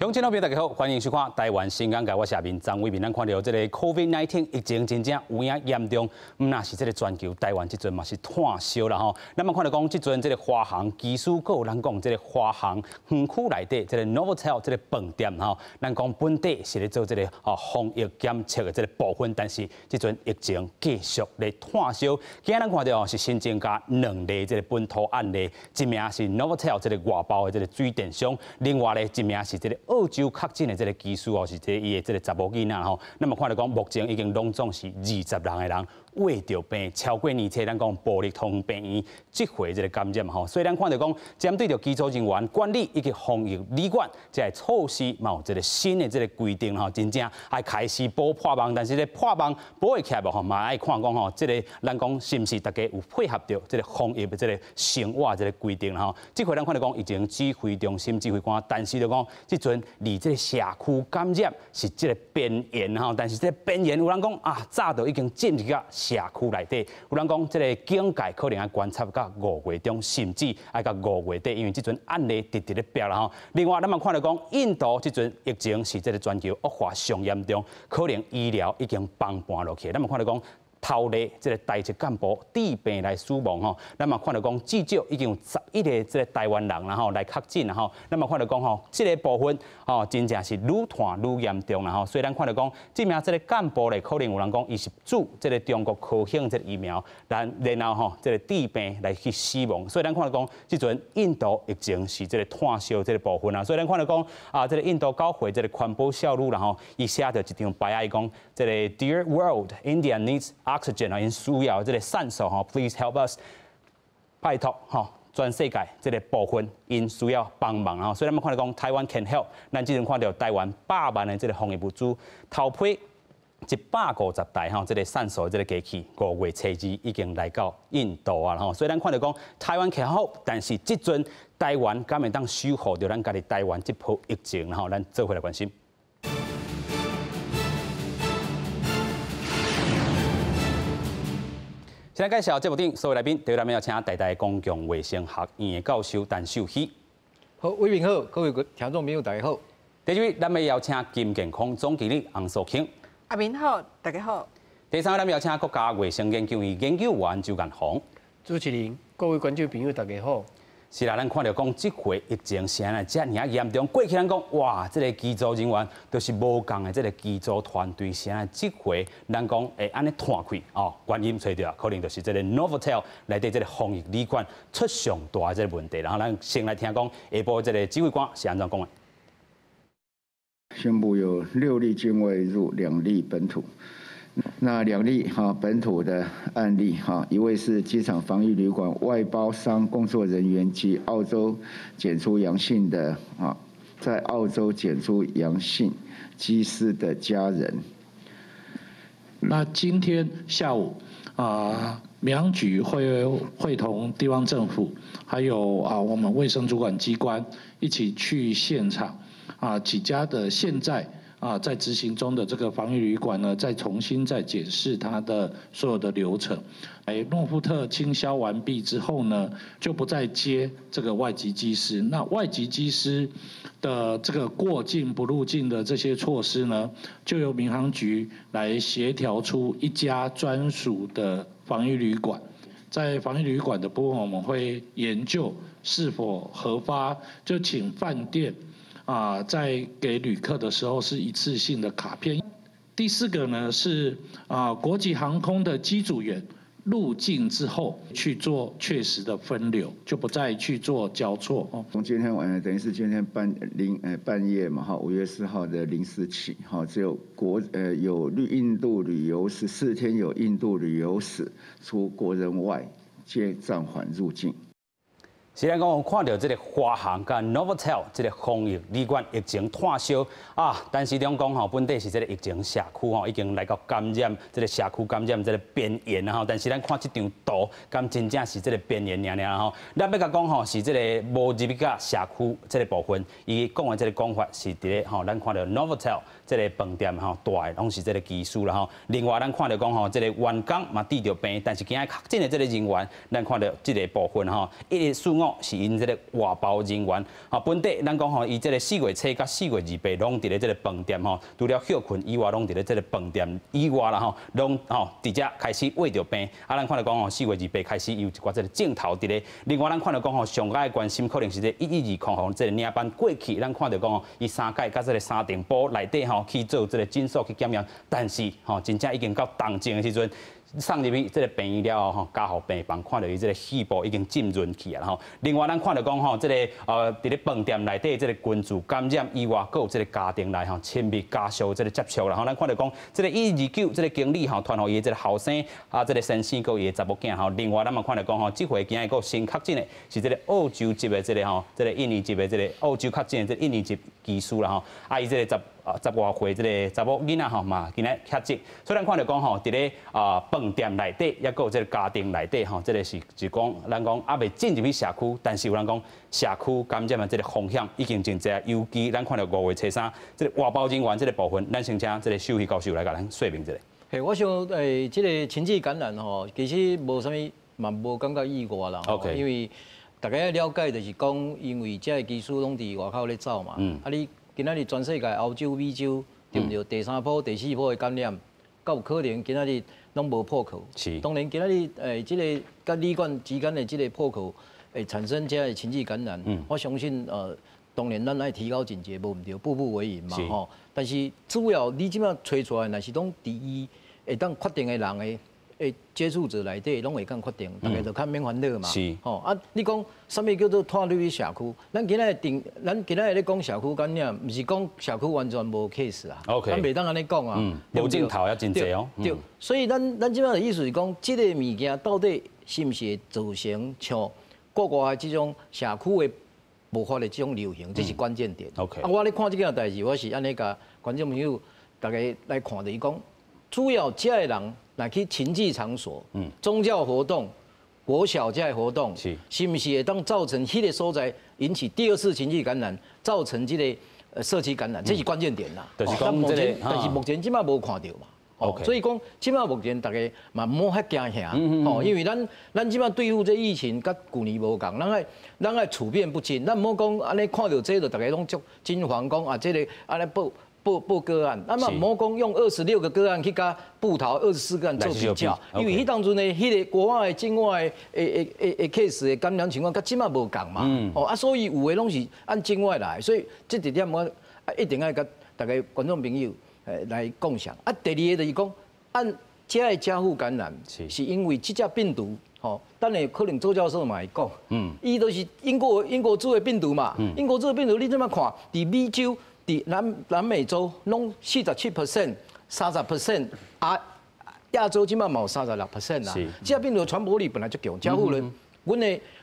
鄉親老朋友大家好，歡迎收看《台灣新眼界》，我是阿明張偉明。咱看著這个 COVID-19 疫情真正有影嚴重，毋若是這个全球，台灣這陣嘛是炭燒啦吼。咱嘛看著講，這陣這个華航機師，閣有人講這个華航園區內底這个 Novotel 這个飯店吼，咱講本底是咧做這个吼防疫檢測的這个部分，但是這陣疫情繼續咧炭燒。今仔咱看著是新增加兩例這个本土案例，一名是 Novotel 這个外包的這个水電商，另外咧一名是這个澳洲確診的這个機師哦，是這伊的這个查某囡仔吼。咱嘛看著講，目前已經攏總是20人的人罹著病，超過年初咱講部立桃園病院這回這个感染吼。所以咱看著講，針對著機組人員管理以及防疫旅館這个措施，嘛有這个新的這个規定吼，真正愛開始補破網，但是這破網補會起來無吼，嘛愛看講吼，這个咱講是毋是大家有配合著這个防疫的這个生活這个規定吼。這回咱看著講，疫情指揮中心指揮官，但是就講這陣離這个社區感染是這个邊緣吼，但是這个邊緣有人講啊，早就已經進入到社區內底，有人講這个警戒可能愛觀察到5月中，甚至愛到5月底，因為這陣案例直直咧飆啦吼。另外，咱嘛看著講，印度這陣疫情是這个全球惡化上嚴重，可能醫療已經崩盤落去。咱嘛看著講，頭例這个台籍幹部致病來死亡吼，咱嘛看著講至少已經有11個這个台灣人啦吼來確診啦吼，咱嘛看著講吼，這个部分吼真正是愈傳愈嚴重啦吼，所以咱看著講，這名這个幹部咧，可能有人講伊是注這个中國科興這个疫苗，然後吼這个致病來去死亡，所以咱看著講，這陣印度疫情是這个炭燒這个部分啊，所以咱看著講啊，這个印度教會這个環保少女啦吼，伊寫著一張牌仔，伊講這个 Dear World, India needs oxygen 啊，𪜶需要這个酸素吼，Please help us，拜託吼，全世界這个部分𪜶需要幫忙啊，所以咱們看著講 Taiwan can help，咱這陣看著台灣100萬的這个防疫物資，頭批150台吼，這个酸素這个機器，5月初2已經來到印度啊吼，所以咱看著講 Taiwan can help，但是這陣台灣敢會當守護著咱家己台灣這波疫情吼，咱做伙來關心。先來介紹節目頂所有來賓，第一位咱邀請台大公共衛生學院的教授陳秀熙。好，偉明好，各位聽眾朋友大家好。第二位，咱們邀請金健康總經理洪素卿。阿明好，大家好。第三位，咱們邀請國家衛生研究院研究員周彥宏。主持人，各位觀眾朋友大家好。是啦，咱看著講這回疫情是按呢遮爾嚴重。過去咱講哇，這个機組人員都是無仝的，這个機組團隊是按呢這回咱講會按呢炭開哦，原因揣著，可能就是這个 Novotel 內底這个防疫旅館出上大的這个問題。然後咱先來聽講下晡這个指揮官是按怎講的。宣布有6例境外入，2例本土。那2例哈本土的案例哈，一位是機場防疫旅館外包商工作人員及澳洲檢出陽性的啊，在澳洲檢出陽性機師的家人。那今天下午啊，民航局會會同地方政府，還有啊我們衛生主管機關一起去現場啊幾家的現在。啊，在執行中的這個防疫旅館呢，再重新再檢視它的所有的流程。哎，諾富特清消完畢之後呢，就不再接這個外籍機師。那外籍機師的這個過境不入境的這些措施呢，就由民航局來協調出一家專屬的防疫旅館。在防疫旅館的部分，我們會研究是否核發，就請飯店。啊，在給旅客的時候是一次性的卡片。第四個呢是啊，國際航空的機組員入境之後去做確實的分流，就不再去做交錯哦。從今天晚上，等於是今天半夜嘛哈，5月4號的0時起哈，只有有印度旅遊史4天有印度旅遊史，除國人外，皆暫緩入境。是咱講看著這个華航佮 Novotel 這个防疫旅館疫情炭燒啊，但是中講吼，本底是這个疫情社區吼已經來到感染這个社區感染這个邊緣吼，但是咱看這張圖，敢真正是這个邊緣爾爾吼。咱欲共講吼，是這个無入去到社區這个部分，伊講的這个講法是佇咧吼，咱看著 Novotel 這个飯店吼，大的攏是這个機師啦吼。另外，咱看著講吼，這个員工嘛致著病，但是今仔確診的這个人員，咱看著這个部分吼，一日四五。五是𪜶這个外包人員。吼，本地咱講吼，伊這个4月初佮4月28攏佇咧這个飯店吼，除了歇睏以外，攏佇咧這个飯店以外啦吼，攏吼佇遮開始穢著病。啊，咱看著講吼，4月28開始有一寡這个症頭佇咧。另外，咱看著講吼，上愛關心可能是這112空這个領班過去，咱看著講吼，伊三屆佮這个三重埔內底吼去做這个診所去檢驗，但是吼真正已經到重症的時陣，送入去這个病院了後吼，加護病房看著伊這个肺部已經浸潤去啊吼。另外，咱看著講吼，這个佇咧飯店內底這个群聚感染以外，閣有這个家庭內吼親密家屬這个接觸啦吼。咱看著講，這个129這个經理吼，傳予伊的這个後生啊，這个先生閣伊的查某囝吼。另外，咱嘛看著講吼，這回今日閣新確診的是這个澳洲籍的這个吼，這个印尼籍的這个澳洲確診的這个印尼籍機師啦吼。啊，伊這个十外歲這个查某囡仔吼嘛，今日確診。所以咱看著講吼，佇咧啊飯店內底，抑閣有這个家庭內底吼，這个是就講咱講猶未進入去社區，但是有人講社區感染的這个風險已經真濟。尤其咱看著5月初3，這个外包人員這个部分，咱先請這个獸醫教授來共咱說明一下。嘿，我想欸，這个群聚感染吼，其實無啥物嘛，無感覺意外啦。 因為大家愛了解就是講，因為這个機師攏佇外口咧走嘛。啊，你今仔日全世界歐洲、美洲，對毋對？第三波、第四波的感染，閣有可能今仔日攏無破口。當然今仔日欸，這个佮旅館之間的這个破口會產生這个群聚感染。我相信當然咱愛提高警覺，無毋對，步步為營嘛吼。但是主要你這擺揣出來，若是講佇伊會當確定的人的接觸者內底，攏會當確定，大家就較免煩惱嘛。吼啊，你講啥物叫做拖入去社區？咱今仔定，咱今仔日咧講社區感染，毋是講社區完全無 case 啊。咱袂當按呢講啊。無症頭也真濟哦。對，所以咱這擺的意思是講，這个物件到底是毋是會造成像國外的這種社區的爆發的這種流行，這是關鍵點。 啊，我咧看這件代誌，我是按呢共觀眾朋友大家來看，就是講，主要這个人若去群聚場所、宗教活動、國小這个活動，是毋是會當造成彼个所在引起第二次群聚感染，造成這个社區感染，這是關鍵點啦。就是講這个，但是目前這擺無看著嘛。所以講，這擺目前大家嘛毋好遐驚嚇，吼，因為咱這擺對付這疫情，佮舊年無仝，咱愛處變不驚，咱毋好講按呢看著這個，大家攏足驚惶，講啊這个按呢報個案，啊嘛毋好講用26個個案去佮部桃24個案做比較，因為彼當陣的彼个國外的境外的 case 的感染情況，佮這擺無仝嘛，哦啊，所以有的攏是按境外來，所以這一點我啊一定愛共大家觀眾朋友來共享。啊，第二个就是講，按這个家父感染，是因為這隻病毒，吼，等下可能周教授嘛會講，伊就是英國株的病毒嘛，英國株的病毒你這麼看，佇美洲、佇南美洲攏47%、30%，啊，亞洲這擺嘛有36% 啦。這病毒傳播力本來就強，家父咧，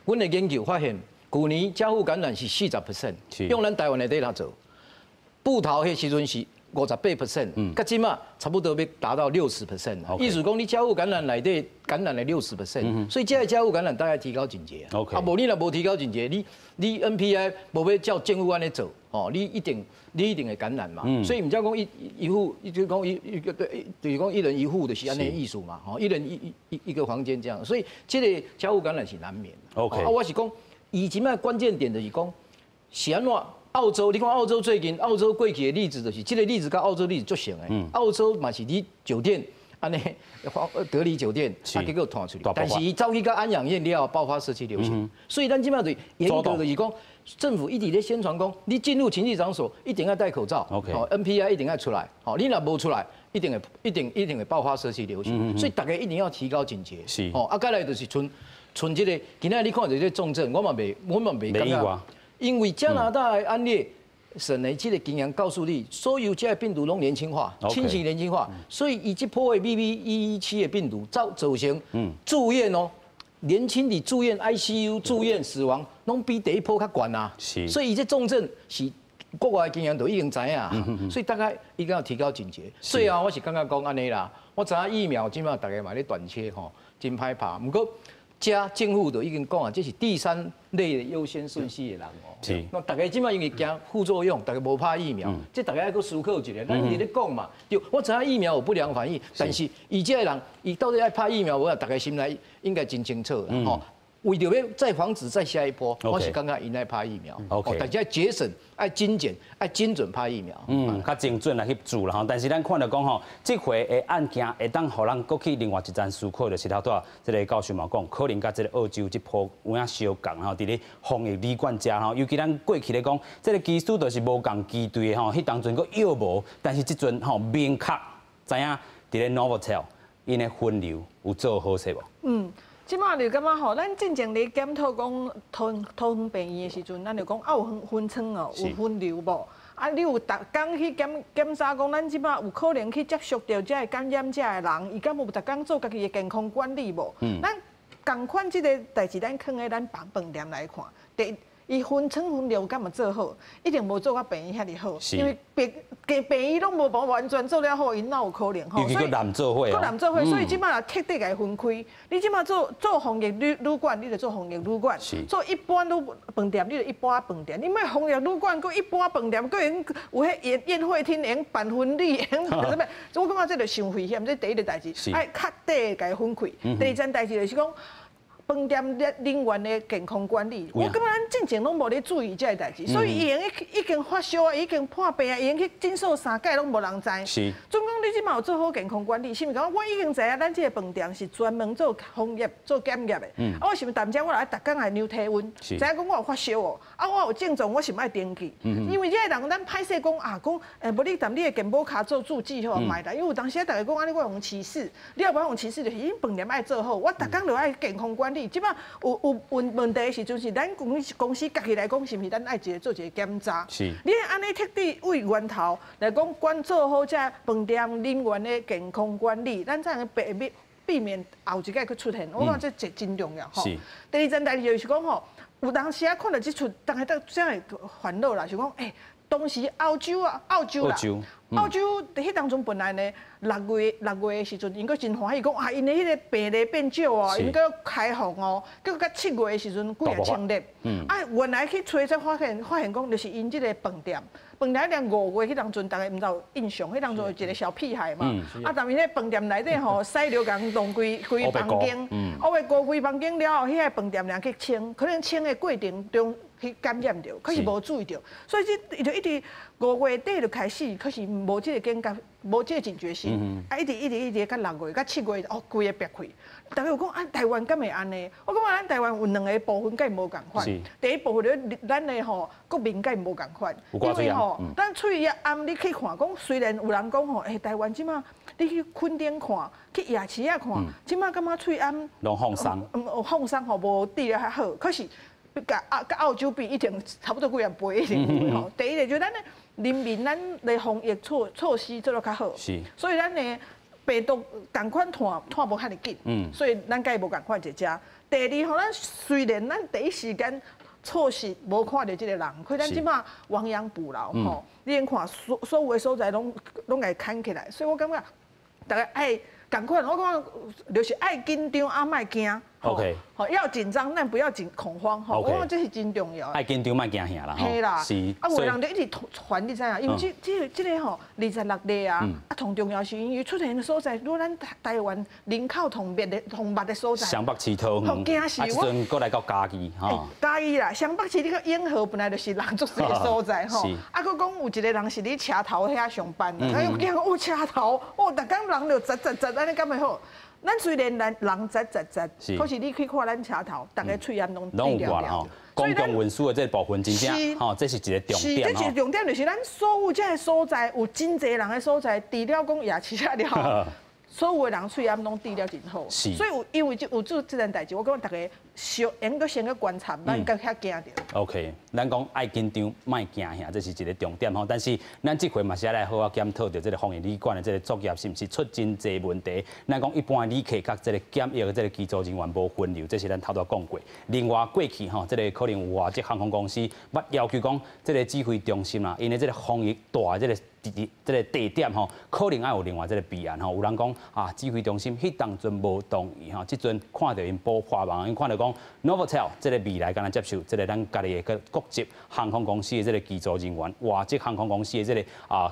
阮的研究發現，舊年家父感染是40%，用咱台灣的 data 做，部桃彼時陣是58%，佮這擺差不多欲達到60%。意思講你家父感染內底感染了60%，所以這个家父感染大家提高警覺。啊，無你若無提高警覺，你 NPI 無欲照政府按呢做，哦，你一定會感染嘛。所以毋才講一戶，就講一個對，就是講一人一戶就是按呢意思嘛，吼，一人一個房間這樣，所以這个家父感染是難免。 啊，我是講，伊這擺關鍵點就是講，是按怎？澳洲，你看澳洲最近，澳洲過去的例子就是，這个例子佮澳洲例子足像的。澳洲嘛是佇酒店按呢隔離酒店，啊結果傳出去，但是伊走去到安養院了後爆發社區流行，所以咱這擺就嚴格就是講，政府一直咧宣傳講，你進入群聚場所一定要戴口罩，哦 NPI 一定要出來，哦你若無出來，一定會一定一定會爆發社區流行，所以大家一定要提高警覺。哦啊，再來就是賰這个，今仔日你看著這个重症，我嘛袂感覺。因為加拿大的安略省的這个經驗告訴你，所有這个病毒攏年輕化，侵襲年輕化，所以伊這波的 BB 117的病毒造成住院哦，年輕的住院 ICU 住院死亡，攏比第一波較懸啊。所以伊這重症是國外的經驗都已經知影，所以大家一定要提高警覺。最後我是感覺講按呢啦，我知影疫苗這擺大家嘛咧斷缺吼，真歹拍，毋過遮政府就已經講啊，這是第三類的優先順序的人哦。那大家這擺因為驚副作用，大家無拍疫苗，這大家愛閣思考一下。咱一直咧講嘛，對，我知影疫苗有不良反應，但是伊這个人，伊到底愛拍疫苗無啊？大家心內應該真清楚啦。吼，為著欲再防止再下一波，我是感覺𪜶愛拍疫苗。 大家節省、愛精簡、愛精準拍疫苗。嗯，較精準來去做啦吼。但是咱看著講吼，這回的案件會當予咱閣去另外一層思考，就是頭拄仔這个教授嘛講，可能佮這个澳洲這波有影相仝吼，佇咧防疫旅館遮吼，尤其咱過去咧講，這个機師就是無仝機隊的吼，彼當陣閣約無，但是這陣吼明確知影佇咧 Novotel 𪜶的分流有做好勢無？嗯。這馬就感覺吼，咱進前咧檢討講桃桃園病院的時陣，咱就講啊有分分艙哦，有分流無？啊，你有逐工去檢檢查講，咱這馬有可能去接觸著這个感染者的人，伊敢有逐工做家己的健康管理無？咱仝款這个代誌，咱囥佇咱飯飯店來看，第一，伊分艙分流敢有做好？一定無做甲病院遐爾好，因為病病院攏無完全做了好，𪜶哪有可能？尤其閣濫做伙，閣濫做伙，所以這馬徹底共伊分開。你這馬做做防疫旅旅館，你就做防疫旅館；做一般旅飯店，你就一般飯店。你莫防疫旅館，閣一般飯店，閣會用有彼宴宴會廳，會用辦婚禮，會用啥物？我感覺這就傷危險。這第一个代誌，愛徹底共伊分開。第二件代誌就是講，飯店人人員的健康管理，我感覺咱進前攏無咧注意這个代誌，所以伊已經發燒啊，已經破病啊，已經去診所三擺攏無人知。總講你這馬有做好健康管理，是毋是講我已經知影咱這个飯店是專門做防疫、做檢疫的？啊，我是毋是踮遮我來逐工來量體溫，知影講我有發燒哦？啊，我有症狀，我是毋愛登記？因為這个人咱歹勢講啊，講無你踮你的健保卡做註記好莫啦，因為有當時啊，逐家講按呢我予人歧視，你也無予人歧視，就是恁飯店愛做好，我逐工就愛健康管理。這馬有有問問題的時陣是咱公司公司家己來講，是毋是咱愛一个做一个檢查？你按呢徹底為源頭來講，管做好這飯店人員的健康管理，咱才能避免避免後一擺閣出現。我感覺這真重要吼。第二件代誌就是講吼，有當時啊看著這齣，逐家都真會煩惱啦，是講欸，當時澳洲啊，澳洲啦，澳洲佇彼當陣本來呢，六月六月的時陣，𪜶閣真歡喜，講啊，𪜶的彼个病例變少哦，𪜶閣開放哦，結果到7月的時陣幾若千例。啊，原來去揣才發現，發現講就是𪜶這个飯店，飯店連5月彼當陣，逐家毋知有印象，彼當陣有一个小屁孩嘛，啊，但𪜶彼飯店內底吼，屎尿共弄規規房間，烏白糊規房間了後，彼个飯店爾去清，可能清的過程中去感染著，可是無注意著，所以這伊就一直5月底就開始，可是無這个警覺，無這个警覺性，啊，一直一直一直到6月、到7月，哦，規个爆開。逐家有講啊，台灣敢會按呢？我感覺咱台灣有兩个部分佮伊無仝款。第一部分就咱的吼國民佮伊無仝款，因為吼，咱喙罨你去看，講雖然有人講吼，欸，台灣這馬你去墾丁看，去夜市仔看，這馬感覺喙罨攏放鬆，放鬆吼無治了較好，可是。佮澳佮澳洲比，一定差不多幾若倍一定有吼。第一个就咱的人民，咱的防疫措措施做得較好，所以咱的病毒仝款傳傳無遐爾緊，所以咱佮伊無仝款一遮。第二吼，咱雖然咱第一時間措施無看著這个人，可咱這馬亡羊補牢吼，你通看所所有的所在攏攏共伊牽起來，所以我感覺逐家愛仝款，我感覺就是愛緊張啊，莫驚。 OK，好，要緊張，但不要緊恐慌，吼，我感覺這是真重要。愛緊張，莫驚嚇啦，嘿啦，是。啊，有的人就一直傳，你知影？因為這這這个吼，26例啊，啊，上重要是因為出現的所在，如果咱台灣人口同密的同密的所在，雙北市桃園，啊，這陣閣來到嘉義，吼。嘉義啦，雙北市你個永和本來就是人足濟的所在，吼。啊，閣講有一个人是佇車頭遐上班，啊，又驚講哦車頭，哦，逐工人就擠擠擠，按呢敢會好？咱雖然人人擠擠擠，可是你去看咱車頭，逐家喙罨攏攏有掛啦吼。公共運輸的這個部分真正吼，這是一个重點。是，這是重點，就是咱所有這个所在有真濟人的所在，除了講夜市仔了，所有的人喙罨攏治了真好。所以有因為有做這件代誌，我感覺逐家小應該先去觀察，莫閣遐驚著。 OK，咱講愛緊張，莫驚嚇，這是一个重點吼。但是咱這回嘛是愛來好好檢討著這个防疫旅館的這个作業是毋是出真濟問題。咱講一般的旅客佮這个檢疫的這个機組人員無分流，這是咱頭拄講過。另外過去吼，這个可能有外籍航空公司捌要求講，這个指揮中心啦，𪜶的這个防疫大的這个。地這个地點吼，可能愛有另外這个備案吼。有人講啊，指揮中心彼當陣無同意吼，這陣看著𪜶補破網，𪜶看著講 Novotel 這个未來敢若接受這个咱家己的國籍航空公司的這个機組人員，外籍航空公司的這个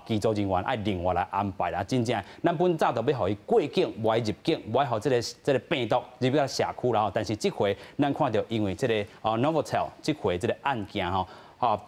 機組人員愛另外來安排啦。真正咱本早就欲予伊過境，無愛入境，無愛予這个病毒入到社區啦吼。但是這回咱看著因為這个Novotel 這回這个案件吼，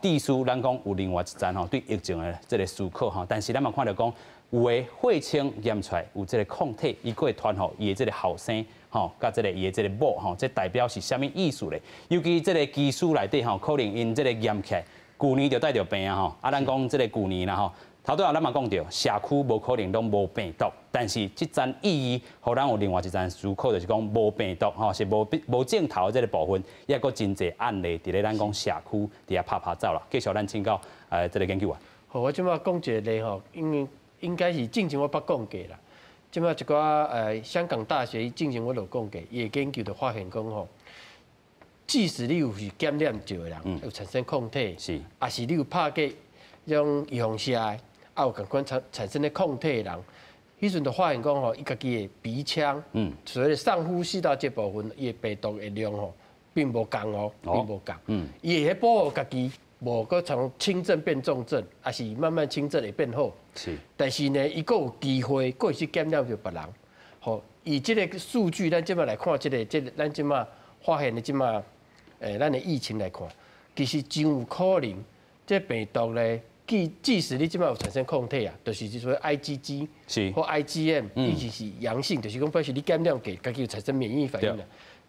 必須咱講有另外一層吼對疫情的這个思考吼。但是咱嘛看著講，有的血清驗出來有這个抗體，伊閣會傳予伊的這个後生吼，佮這个伊的這个某吼，這代表是啥物意思咧？尤其這个機師內底吼，可能𪜶這个驗起來，舊年就帶著病啊吼，啊咱講這个舊年啦吼，頭拄仔咱嘛講著，社區無可能攏無病毒，但是這層意義，予咱有另外一層思考，就是講無病毒吼，是無無症頭的這个部分，抑閣真濟案例佇咧咱講社區佇遐拍拍走啦。繼續咱請教這个研究員。好，我這擺講一个例吼，因為應該是之前我捌講過啦。這擺一寡香港大學之前我就講過，伊的研究就發現講吼，即使你有是感染著的人，有產生抗體，抑是你有拍過這種預防射的，啊有仝款產生的抗體的人，彼陣就發現講吼，伊家己的鼻腔，所謂的上呼吸道這部分，伊的病毒的量吼，並無降哦，並無降，伊會保護家己，無閣從輕症變重症，抑是慢慢輕症會變好。但是呢，伊閣有機會，閣會去感染著別人。吼，以這个數據，咱這擺來看，這个咱這擺發現的這擺，咱的疫情來看，其實真有可能，這病毒咧，即使你這擺有產生抗體啊，就是所謂 IgG 或 IgM，已經是陽性，就是講表示你感染過，家己有產生免疫反應啦。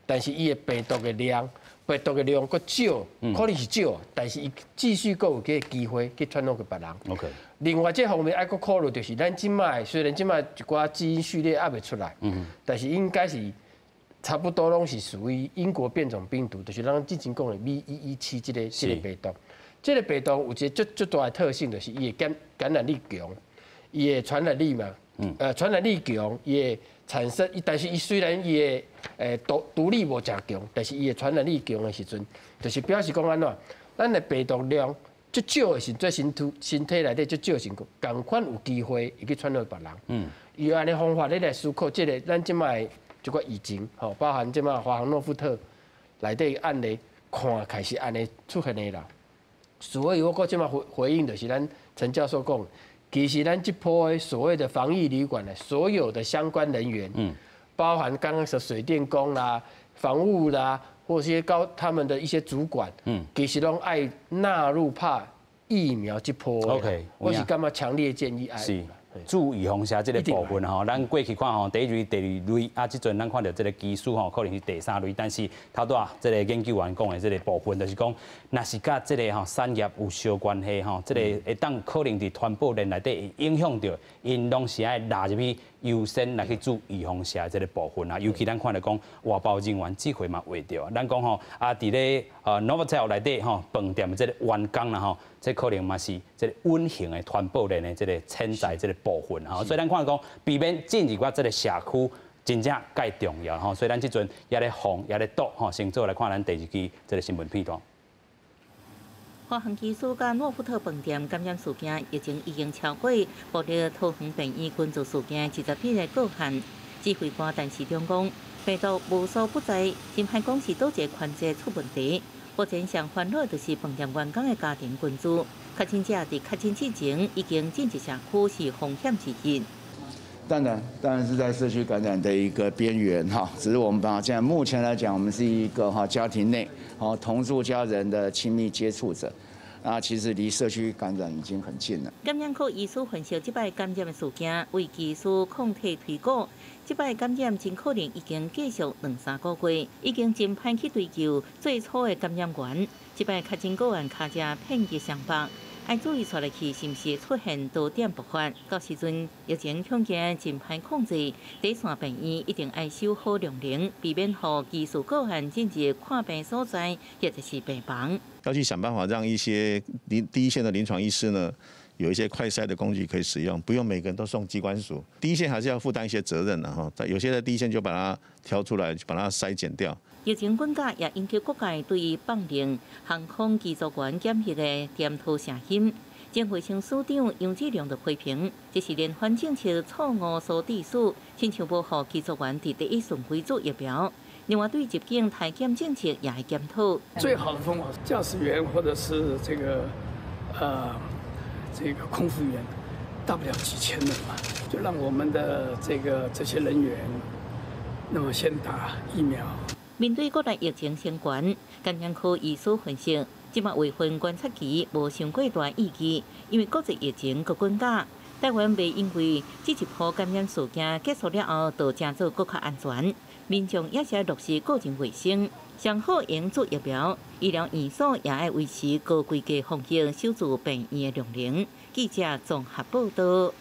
但是伊的病毒的量，病毒的量閣少，可能是少，但是伊繼續閣有這个機會去傳染予別人。 另外，這方面愛閣考慮，就是咱這擺雖然這擺一寡基因序列猶未出來，但是應該是差不多攏是屬於英國變種病毒，就是咱之前講的 V117這个病毒。這个病毒有一个足足大的特性，就是伊的感染力強，伊的傳染力嘛，傳染力強，伊會產生，但是伊雖然伊的毒力無誠強，但是伊的傳染力強的時陣，就是表示講按怎，咱的病毒量足少的時陣，身體內底足少的時陣，仝款有機會會去傳予別人。伊按呢方法，你來思考這个咱這擺這個疫情，吼，包含這擺華航諾富特內底案例，看開始按呢出現的啦。所以我閣這擺回應就是咱陳教授講，其實咱這波的所謂的防疫旅館的所有的相關人員，包含剛剛說水電工啦、房務啦，或是些高他們的一些主管，其實攏愛納入拍疫苗這波。 我是感覺強烈建議愛。注預防射這个部分吼，咱過去看吼，第一類、第二類啊，這陣咱看著這个機師吼，可能是第三類，但是頭拄仔這个研究員講的這个部分，就是講，若是佮這个吼產業有相關係吼，這个會當可能佇傳播鏈內底會影響著，𪜶攏是愛納入去優先來去做預防射這个部分啊。尤其咱看著講外包人員這回嘛會著啊，咱講吼啊，佇咧Novotel 內底吼飯店的這个員工啦吼，這可能嘛是這个隱形的傳播鏈的這个潛在這个部分吼，所以咱看講避免進入到這个社區，真正蓋重要吼。所以咱這陣也咧防，也咧堵吼，先做來看咱第二支這个新聞片段。華航機師佮諾富特飯店感染事件，疫情已經超過國立桃園病院群組事件20日的個案。指揮官陳時中講，病毒無所不在，真歹講是佗一个環節出問題。目前上煩惱就是飯店員工的家庭群聚，確診者佇確診之前已經進入社區是風險之一。當然，當然是在社區感染的一個邊緣哈，只是我們把現在目前來講，我們是一個哈家庭內哦同住家人的親密接觸者，啊，其實離社區感染已經很近了。感染科醫師分析，這擺感染的事件為機師抗體推估，這擺感染真可能已經繼續兩三個月，已經真歹去追究最初的感染源。這擺確診個案跤跡遍及雙北。愛注意躙落去，是毋是出現多點爆發？到時陣疫情恐驚真歹控制，第一線病院一定愛守好量能，避免予疑似個案進入看病所在或者是病房。要去想辦法讓一些第一線的臨床醫師呢，有一些快篩的工具可以使用，不用每個人都送疾管署。第一線還是要負擔一些責任的哈，有些在第一線就把它挑出來，把它篩檢掉。疫情滾加也引起各界對放任航空機組員檢疫的檢討聲音。前衛生署長楊志良就批評，這是連番政策錯誤所致使，親像無予機組員佇第一順位注疫苗。另外，對入境篩檢政策也會檢討。最好的方法，駕駛員或者是這個空服員，大不了幾千人嘛，就讓我們的這些人員，那麼先打疫苗。面對國內疫情升懸，感染科醫師分析，這馬劃分觀察期無傷過大意義，因為國際疫情閣滾大，台灣袂因為這一波感染事件結束了後，就成做閣較安全。民眾也是愛落實個人衛生，上好用注疫苗，醫療院所也愛維持高規格防疫，守住病院的量能。記者綜合報道。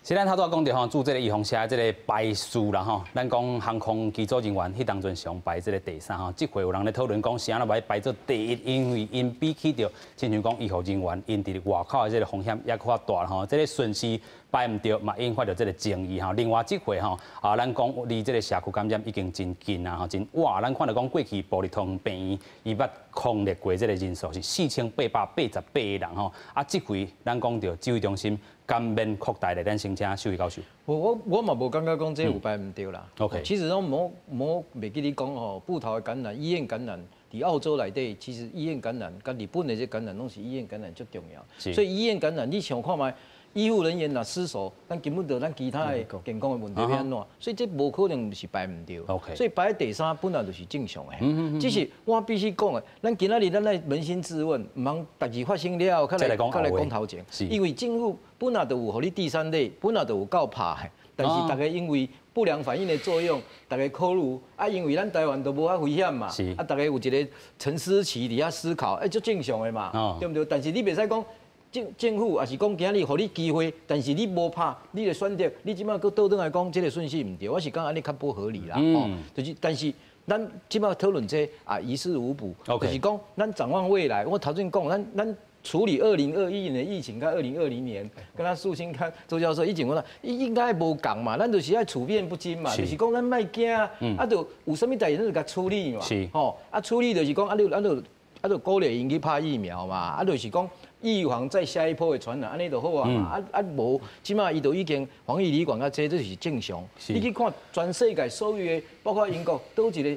是咱頭拄仔講著吼，注這個預防射這個排序啦吼。咱講航空機組人員彼當陣上排這個第三吼。這回有人咧討論講，是按怎欲排做第一？因為𪜶比起著，親像講醫護人員，𪜶佇外口的這個風險猶閣較大吼。這個順序排毋對，嘛引發著這個爭議吼。另外，這回吼啊，咱講離這個社區感染已經真近啊吼，真倚。咱看著講過去部立桃園病院，伊捌匡列過這個人數是4888個人吼。啊，這回咱講著指揮中心敢免擴大咧，咱先請秀儀教授。我嘛無感覺講這有排毋對啦。 其實攏無無袂記你講吼，部桃的感染、醫院感染，佇澳洲內底，其實醫院感染佮日本的這感染攏是醫院感染最重要。所以醫院感染，你想看覓？醫護人員若失守，咱根本就咱其他的健康的問題欲按怎？所以這無可能是排毋對。 所以排第三本來就是正常的。只是我必須講的，咱今仔日咱來捫心自問，毋通代誌發生了，較來較來講頭前。因為政府本來就有予你第三類，本來就有夠拍的，但是逐家因為不良反應的作用，逐家考慮啊，因為咱台灣都無遐危險嘛，啊，逐家有一個沉思期佇遐思考，欸，足正常的嘛，對毋對？但是你袂使講。政府也是講今日予你機會，但是你無拍，你的選擇，你這擺閣倒轉來講，這個順序毋對，我是感覺按呢較不合理啦。哦，就是，但是咱這擺討論這啊，於事無補，就是講咱展望未來。我頭先講，咱處理2021年的疫情，佮2020年，敢若素卿佮周教授以前講啦，應該無仝嘛，咱就是愛處變不驚嘛，就是講咱莫驚啊，就有啥物代誌咱就共處理嘛，吼，啊處理就是講啊，你啊就啊就鼓勵𪜶去拍疫苗嘛，啊就是講。預防再下一波的傳染，按呢就好啊嘛。啊啊無，這擺伊就已經防疫旅館佮這這是正常。你去看全世界所有的，包括英國，佗一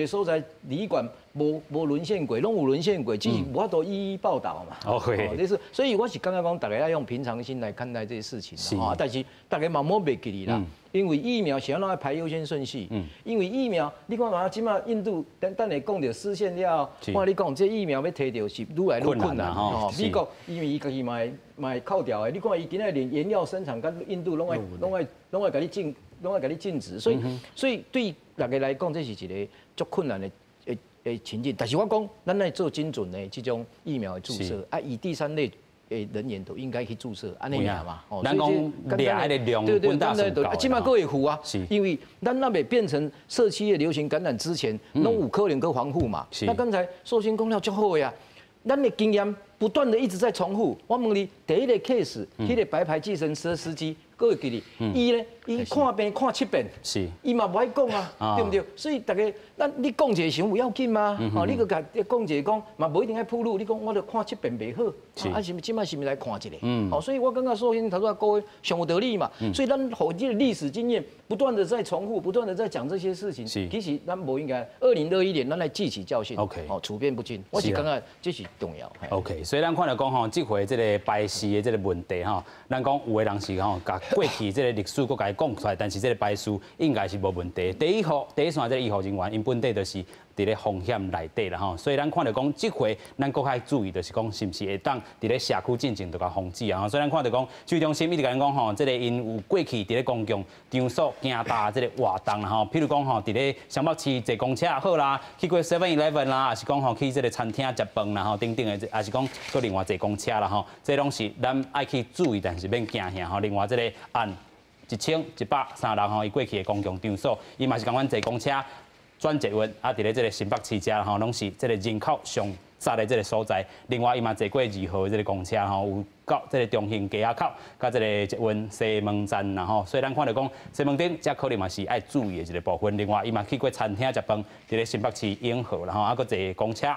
個所在旅館無淪陷過，攏有淪陷過，只是無法度一一報導嘛。這是所以我是感覺講，逐家愛用平常心來看待這些事情。啊，但是逐家嘛毋好袂記得啦，因為疫苗是按怎愛排優先順序。因為疫苗，你看嘛，這擺印度等等下講著失陷了，我佮你講，這疫苗欲提著是愈來愈困難。吼，美國因為伊家己嘛會嘛會扣掉的，你看伊今仔連原料生產佮印度攏愛攏愛攏愛共你禁，攏愛共你禁止，所以對逐家來講，這是一個足困難的情境。但是我講，咱愛做精準的這種疫苗的注射，啊，以第三類的人員都應該去注射，按呢爾嘛。咱講掠彼個量，對對對，啊，這擺閣會付啊，因為咱若袂變成社區的流行感染之前，攏有可能閣防護嘛。那剛才素卿講了足好的啊，咱的經驗不斷的一直在重複。我問你，第一個 case，彼個白牌計程車司機，閣會記得？伊咧，伊看病看七遍，伊嘛無愛講啊，對毋對？所以逐家，咱你講一個傷有要緊嗎？哦，你閣共講一個講，嘛無一定愛暴露。你講我著看七遍袂好，啊是毋這擺是毋是來看一下？哦，所以我感覺素卿頭拄仔講上有道理嘛。所以咱予這個歷史經驗不斷的在重複，不斷的在講這些事情。其實咱無應該。2021年，咱來汲取教訓。 哦，處變不驚。我是感覺這是重要。 OK，所以咱看著講吼，這回這個排序的這個問題吼，咱講有的人是吼，共過去這個歷史閣共伊講出來，但是這個排序應該是無問題。第一號第一線這個醫護人員，𪜶本底就是佇咧風險內底啦吼，所以咱看著講，這回咱閣較注意，就是講是毋是會當佇咧社區進前就共防止啊。所以咱看著講，指揮中心一直共咱講吼，這個𪜶有過去佇咧公共場所行踏這個活動啦吼，譬如講吼，佇咧雙北市坐公車也好啦，去過 Seven Eleven 啦，抑是講吼去這個餐廳食飯啦吼等等的，抑是講閣另外坐公車啦吼，這攏是咱愛去注意，但是免驚嚇吼。另外這個按1103人吼，伊過去的公共場所，伊嘛是仝款坐公車、轉捷運，啊，佇咧這個新北市遮吼，攏是這個人口上濟的這個所在。另外，伊嘛坐過2號這個公車吼，有到這個中興街仔口，佮這個捷運西門站啦吼。所以咱看著講西門町，這可能嘛是愛注意的一個部分。另外，伊嘛去過餐廳食飯，佇咧新北市永和啦吼，啊，閣坐公車，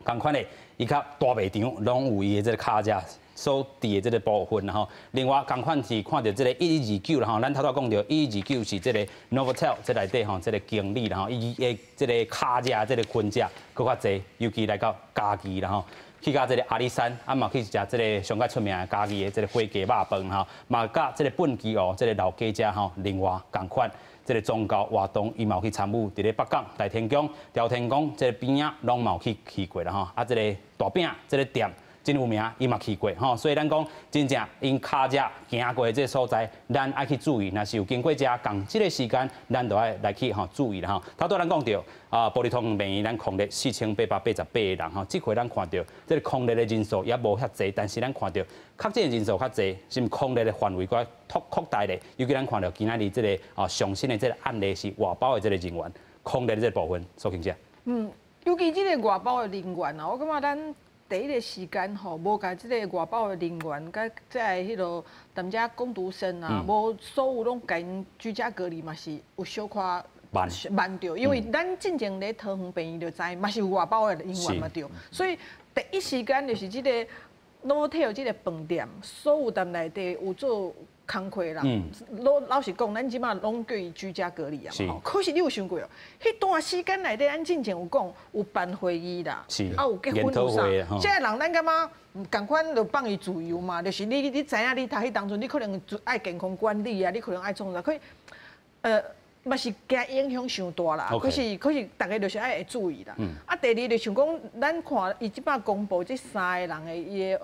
仝款的，伊較大賣場攏有伊的這個跤跡。所佇的這个部分吼。另外，仝款是看著這个1129啦吼，咱頭拄講著1129是這个 Novotel 這內底吼，這个經理啦吼，伊的這个跤跡這个痕跡閣較濟，尤其來到嘉義啦吼。去到這个阿里山，啊嘛去食這个上較出名的嘉義的這个火雞肉飯吼，嘛佮這个畚箕湖這个老街遮吼，另外仝款這个宗教活動，伊嘛有去參與，佇咧北港、大天宮、朝天宮這个邊仔攏嘛有去過啦吼，啊這个大餅這个店真有名，伊嘛去過吼，所以咱講真正𪜶跤跡行過的這个所在，咱愛去注意，若是有經過遮仝這个時間，咱就愛來去吼注意啦吼。頭拄咱講著啊，部立桃園病院咱匡列4888個人吼，這回咱看著這个匡列的人數也無遐濟，但是咱看著確診的人數較濟，是毋匡列的範圍閣擴擴大咧？尤其咱看著今仔日這个啊上新的這个案例是外包的這个人員匡列的這个部分，蘇慶姐。嗯，尤其這个外包的人員啊，我感覺咱第一个時間吼，無共這个外包的人員，佮這个彼落踮遮工讀生啊，無所有攏共𪜶居家隔離嘛，是有小可慢慢著，因為咱進前咧桃園病院就知，嘛是有外包的人員嘛對，所以第一時間就是這個 Novotel 這个飯店，所有踮內底有做工課的人，老老實講，咱這馬攏叫伊居家隔離啊嘛。可是你有想過哦？彼段時間內底，咱進前有講有辦會議啦，啊有結婚有啥，這个人咱感覺仝款就放伊自由嘛，就是你知影你讀彼當陣，你可能愛健康管理啊，你可能愛創啥，可嘛是驚影響傷大啦。可是逐家就是愛會注意啦。啊，第二就像講，咱看伊這擺公布這三个人的伊的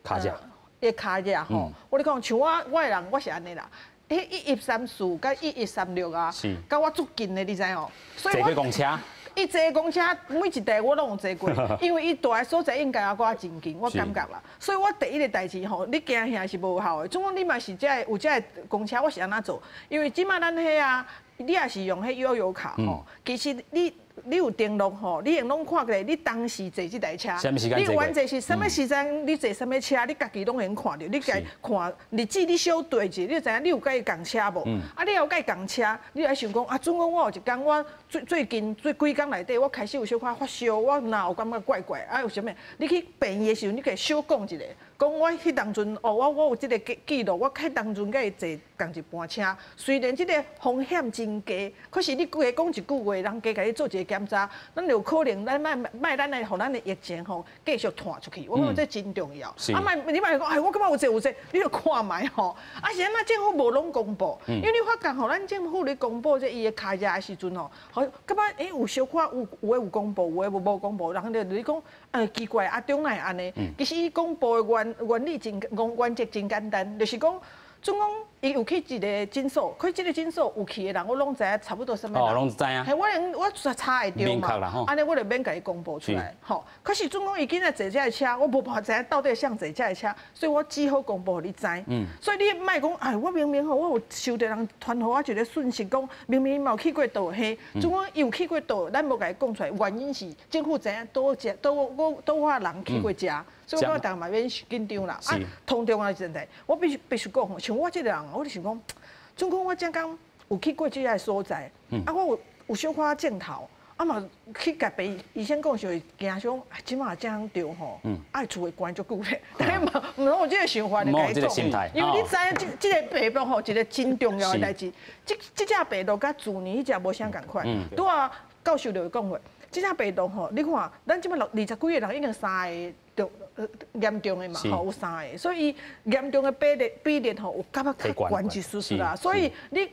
跤跡。伊跤跡吼，我咧講，像我我的人，我是按呢啦。彼1134佮1136啊，佮我足近的，你知吼？所以坐過公車。伊坐公車每一台我攏有坐過，因為伊蹛的所在應該佮我真近，我感覺啦。所以我第一个代誌吼，你驚嚇是無效的。總講你嘛是這个有這个公車，我是按怎做？因為這擺咱彼啊，你也是用彼悠遊卡吼，其實你有登錄吼，你會攏看起來你當時坐這台車，你完全是啥物時陣你坐啥物車，你家己攏會用看著。你家看日子你小對者，你就知影你有佮伊仝車無？啊，你有佮伊仝車，你愛想講啊，總講我有一工我最最近最幾工內底，我開始有小可發燒，我若有感覺怪怪，啊有啥物？你去病院的時陣，你家小講一下，講我彼當陣哦，我有這个記記錄，我彼當陣佮伊坐仝一班車。雖然這个風險真低，可是你加講一句話，人加共你做一个檢查，咱有可能咱莫莫咱來予咱的疫情吼繼續傳出去。我感覺這真重要。啊，莫你莫講，哎，我感覺有這有這，你著看覓吼。啊，是按怎政府無攏公布？因為你發覺吼，咱政府咧公布這伊的跤跡的時陣吼，好感覺欸有小可有有的有公布，有的無公布，然後就你講，哎奇怪，阿中哪會按呢？其實伊公布的原理真原則真簡單，就是講。總講伊有去一個診所，可這个診所有去的人，我攏知影差不多啥物人。哦，攏知影。嘿，我連我查會著嘛。按呢，我就免共伊公布出來。吼，可是總講伊今仔坐這个車，我無辦法知影到底誰坐這个車，所以我只好公布予你知。所以你莫講，哎，我明明吼，我有收著人傳予我一个訊息，講明明伊嘛有去過佗嘿，總講伊有去過佗，咱無共伊講出來，原因是政府知影佗遮佗我佗我人去過遮。所以我感覺逐家嘛免緊張啦。啊，通重要是在，我必須必須講吼，像我這个人，我就想講，總講我這工有去過這个所在，啊，我有有小可症頭，啊嘛去共病醫生講時會驚想，這馬這樣著吼，啊厝會關足久咧，但是嘛毋攏有這个想法來共伊講，因為你知影這這个病毒吼，一個真重要的代誌，這這隻病毒佮去年彼隻無啥仝款，拄仔教授就有講過，這隻病毒吼，你看咱這擺六二十幾个人已經三个。重嚴重的嘛吼，有三个，所以嚴重的比例吼有較較懸一絲絲啦。所以你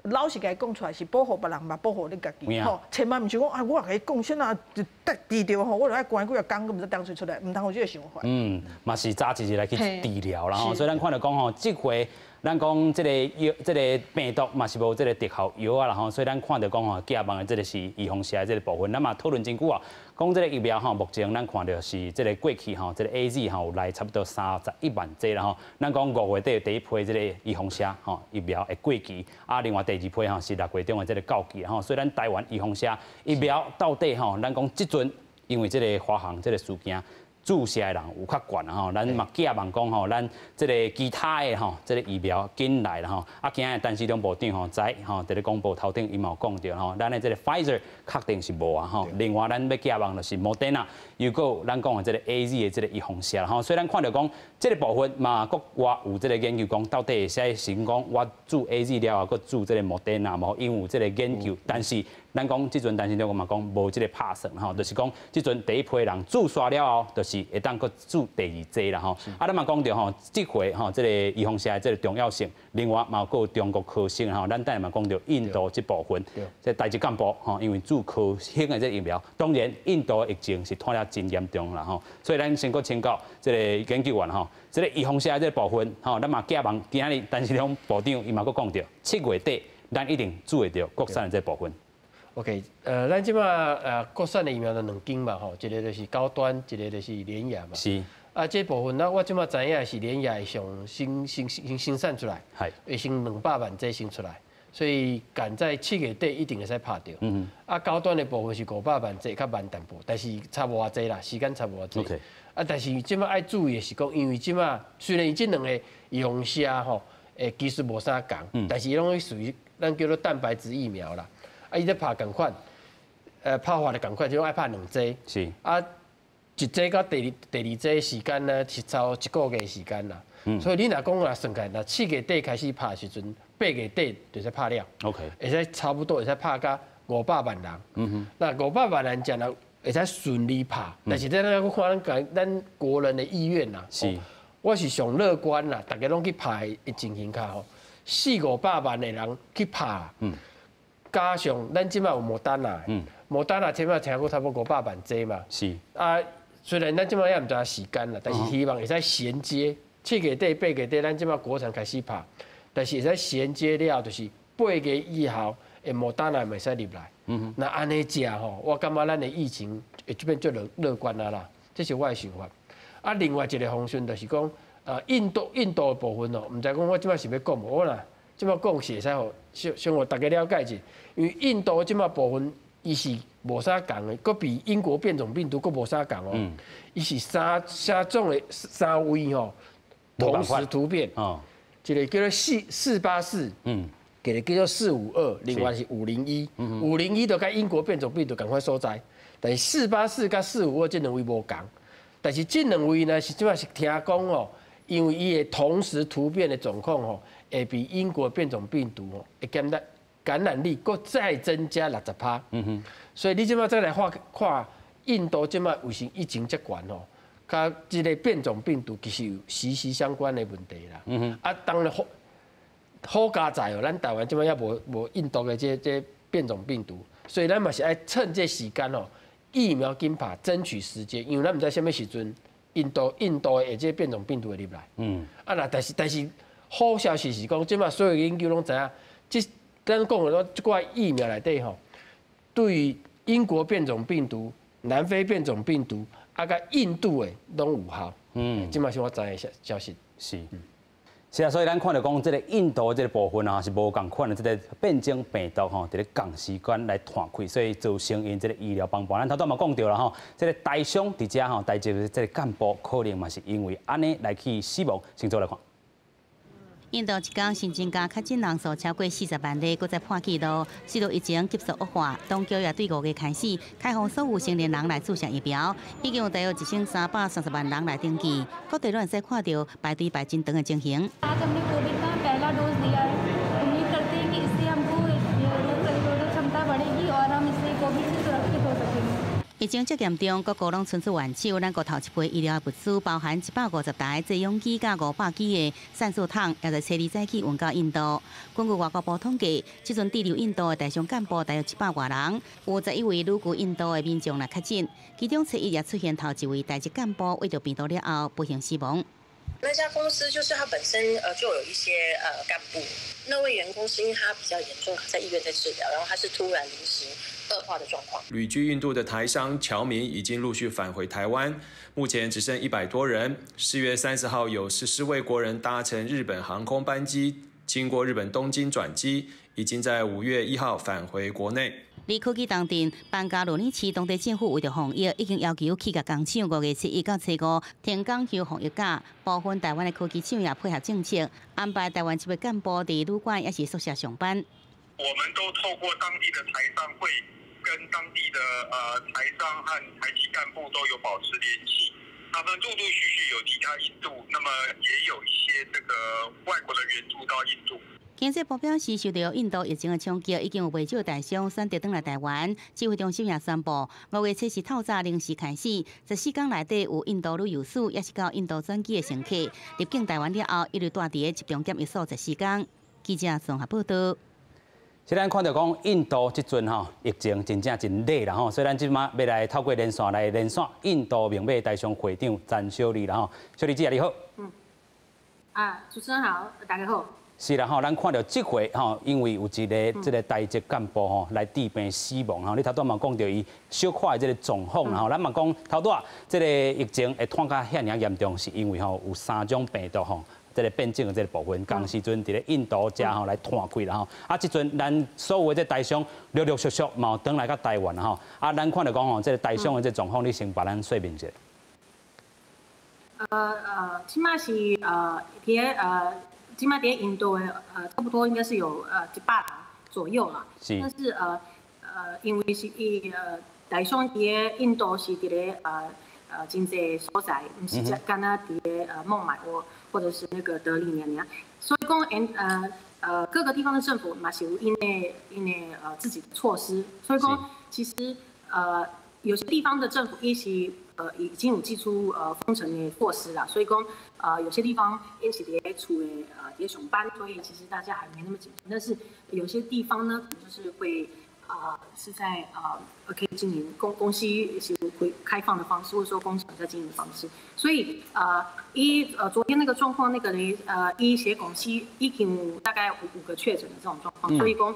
老實共伊講出來是保護別人嘛，保護你家己吼。千萬毋是講啊，我共伊講，先啊就得治著吼，我就愛關幾若工，閣毋知當初出來，毋通有這个想法。嗯，嘛是早一日來去治療啦吼。所以咱看著講吼，這回咱講這个藥，這个病毒嘛是無這个特效藥啊啦吼。所以咱看著講吼，寄望的這个是預防射的這个部分。咱嘛討論真久啊，講這个疫苗吼，目前咱看著是這个過去吼，這个 AZ 吼有來差不多31萬劑啦吼。咱講5月底第一批這个預防射吼疫苗會過期，啊，另外第二批吼是6月中的這个到期吼。所以咱台灣預防射疫苗到底吼，咱講這陣因為這个華航這个事件。注射的人有較懸吼，咱嘛寄望講吼，咱這個其他的吼，這個疫苗緊來啦吼。啊，今日陳時中部長吼，在吼，佇咧廣播頭頂伊嘛有講著吼，咱的這個 Pfizer 確定是無啊吼。另外，咱欲寄望就是莫德納，又閣有咱講的這個 AZ 的這個預防射吼。所以咱看著講，這個部分嘛，國外有這個研究講，到底會使成功我注 AZ 了後，閣注這個莫德納無？因有這個研究，但是咱講這陣陳時中嘛講無這個拍算吼，就是講這陣第一批人注煞了後，就是會當閣注第二劑啦吼。啊，咱嘛講著吼，這回吼，這個預防射的這個重要性，另外嘛閣有中國科興吼，咱等下嘛講著印度這部分，這台籍幹部吼，因為注科興的這個疫苗，當然印度的疫情是拖了真嚴重啦吼，所以咱先閣請教這個研究員吼，這個預防射的這個部分吼，咱嘛寄望今仔日陳時中部長伊嘛閣講著，7月底咱一定注會著國產的這個部分。 OK，咱這馬國產的疫苗就兩間嘛吼，一個就是高端，一個就是聯亞嘛。啊，這部分，那我這馬知影是聯亞會上先先先生產出來，會先200萬劑先出來，所以趕在7月底一定會使拍著。啊，高端的部分是500萬劑，較慢淡薄，但是差無偌濟啦，時間差無偌濟。 啊，但是這馬愛注意的是講，因為這馬雖然伊這兩個用射吼，其實無啥仝，但是伊攏屬於咱叫做蛋白質疫苗啦。啊，伊咧拍仝款，拍法咧仝款，就愛拍兩劑。啊，一劑到第二劑時間呢，是差一個月時間啦。所以你若講若算起來，若7月底開始拍的時陣，8月底就使拍了。 會使差不多會使拍甲五百萬人。那五百萬人講若會使順利拍，但是咱閣看咱咱國人的意願啦。我是上樂觀啦，大家攏去拍的情形較好，四五百萬的人去拍。加上咱這馬有莫丹納，莫丹納起碼聽講差不多五百萬劑嘛。啊，雖然咱這馬也毋知影時間啦，但是希望會使銜接7月底、8月底，咱這馬國產開始拍，但是會使銜接了，就是8月以後，的莫丹納會使入來。那按呢食吼，我感覺咱的疫情會這變足樂觀啊啦，這是我的想法。啊，另外一個方向就是講，印度的部分哦，毋知講我這馬是欲講無，我若這馬講是會使予先先予大家了解一下，因為印度這馬部分伊是無啥仝的，閣比英國變種病毒閣無啥仝哦。伊是三種的三位吼，同時突變。一個叫做484，一個叫做452，另外是501。501就佮英國變種病毒仝款所在，但是四八四佮四五二這兩位無仝。但是這兩位呢是這馬是聽講哦，因為伊會同時突變的狀況吼，會比英國變種病毒吼會感染感染力閣再增加60%。所以你這馬再來看看印度這馬為啥疫情這懸吼，佮這個變種病毒其實有息息相關的問題啦。啊，當然好好佳哉哦，咱台灣這馬猶無印度的這變種病毒，所以咱嘛是愛趁這時間哦，疫苗緊拍，爭取時間，因為咱毋知啥物時陣，印度的這變種病毒會入來。啊，那但是好消息是講，這馬所有研究攏知影，這咱講的這寡疫苗內底吼，對於英國變種病毒、南非變種病毒，啊，佮印度的攏有效。這馬是我知的消息。是。是啊，所以咱看著講，這個印度這個部分啊，是無仝款的這個變種病毒吼，佇咧仝時間來傳開，所以造成𪜶這個醫療崩盤。咱頭拄嘛講著啦吼，這個台商佇遮吼，台籍的這個幹部可能嘛是因為按呢來去死亡。先做來看。印度一工新增加確診人數超過40萬例，閣再破紀錄，使得疫情急速惡化。當局也對5月開始開放所有成年人來注射疫苗，已經有大約1330萬人來登記。各地攏會使看著排隊排真長的情形。आज हमने कोविड का पहला डोज दिया है। उम्मीद करते हैं कि इससे हमको रोग प्रतिरोधक क्षमता बढ़ेगी और हम इससे कोविड से सुरक्षित हो सकेंगे。疫情這嚴重，各國攏伸出援手。咱國頭一批醫療物資，包含150台濟氧機佮500支的散數筒，也在初二早起運到印度。根據外交部統計，這陣滯留印度的台商幹部大約700外人，有11位旅居印度的民眾來確診，其中初一也出現頭一位台籍幹部罹著病毒了後不幸死亡。那家公司就是他本身就有一些幹部，那位員工是因為他比較嚴重，在醫院在治療，然後他是突然臨時惡化的狀況。旅居印度的台商僑民已經陸續返回台灣，目前只剩100多人。4月30號有14位國人搭乘日本航空班機，經過日本東京轉機，已經在5月1號返回國內。而科技重镇班加罗尔市当地政府为著防疫，已经要求企业工厂5月7日到初五停工休防疫假。部分台湾的科技厂也配合政策，安排台湾籍的干部伫旅馆抑是宿舍上班。我们都透过当地的台商会，跟当地的台商和台籍干部都有保持联系。他们陆陆续续有离开印度，那么也有一些这个外国的援助到印度。经济部表示，受到印度疫情的冲击，已经有袂少台商选择转来台湾。指挥中心也宣布，5月7日透早零时开始，14天内底有印度旅游史，抑是到印度转机的乘客入境台湾了后，一律蹛伫集中检疫所14天。记者综合报道。现咱看著讲，印度这阵吼疫情真正真猛啦吼，所以咱这马欲来透过连线来连线印度明美台商会长詹小丽啦吼。小丽姐你好。啊，主持人好，大家好。是啦吼，咱看著这回吼，因为有一个这个台籍干部吼来治病死亡吼，你头拄嘛讲著伊小可的这个状况啦吼，咱嘛讲头拄仔这个疫情会湠甲遐尔严重，是因为吼有三种病毒吼。这个变种的这个部分，仝时阵伫咧印度遮吼来湠开啦吼，啊，这阵咱所有的这台商陆陆续续嘛有转来到台湾啦吼，啊，咱看著讲吼，这个台商的这状况，你先共咱说明一下。这马是这马伫印度的差不多应该是有100人左右啦。但是因为是伊台商伫咧印度是伫咧真济所在，毋是干焦伫咧孟买或者是那个德里尔尔，所以讲，各个地方的政府嘛是有𪜶的𪜶的自己的措施，所以讲其实有些地方的政府伊是已经有祭出封城的措施啦，所以讲有些地方𪜶是伫咧厝的伫咧上班，所以其实大家还没那么紧张，但是有些地方呢，可能就是会是在可以经营公司是会开放的方式，或者说工厂在经营的方式，所以昨天那个状况，那个呢一些公司已经有大概五个确诊的这种状况，所以讲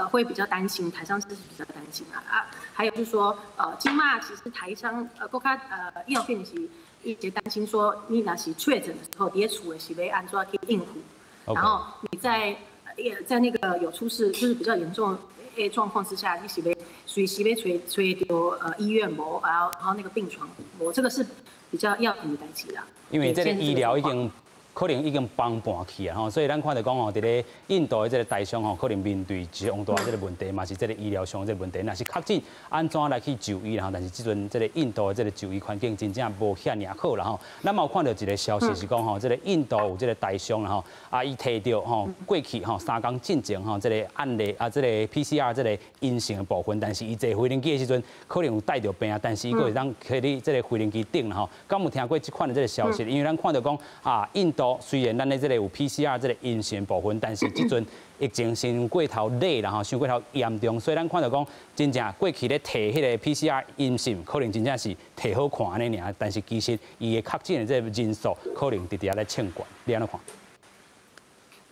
会比较担心，台商是比较担心啊啊，还有就是说这马其实台商阁较要紧是一直担心说你若是确诊的时候，伫厝的是欲按怎去应付，然后你在那个有出事就是比较严重的状况之下，你是欲随时欲揣著医院无，然后那个病床无，这个是比较要紧的代志啦。因为这个医疗已经可能已经崩盘去啊吼，所以咱看著讲吼，伫咧印度的这个台商吼，可能面对上大这个问题，嘛是这个医疗上这个问题，若是确诊按怎来去就医啦吼？但是这阵这个印度的这个就医环境真正无遐尔好啦吼。咱嘛有看著一个消息是讲吼，这个印度有这个台商啦吼，啊伊提著吼过去吼3工进前吼这个案例啊，这个 PCR 这个阴性的部分，但是伊坐飞行机的时阵可能有带著病啊，但是伊阁会当囥伫这个飞行机顶啦吼。敢有听过这款的这个消息？因为咱看著讲啊，印度虽然咱的这个有 PCR 这个阴性部分，但是这阵疫情伤过头猛啦吼，伤过头严重，所以咱看著讲，真正过去咧提彼个 PCR 阴性，可能真正是提好看按呢尔，但是其实伊的确诊的这个人数可能直直咧冲悬，你按怎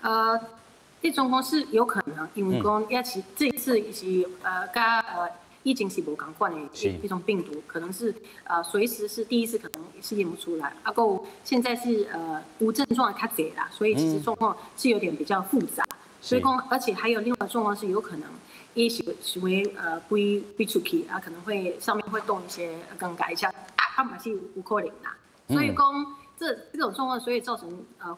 看？这状况是有可能，因为讲也是这一次是佮疫情是无仝款的一种病毒，可能是随时是第一次可能是验不出来。啊，阁现在是无症状的较济啦，所以其实状况是有点比较复杂。所以讲，而且还有另外状况是有可能，伊是会飞飞出去啊，可能会上面会动一些更改一下啊，啊嘛是有可能啦。所以讲这种状况，所以造成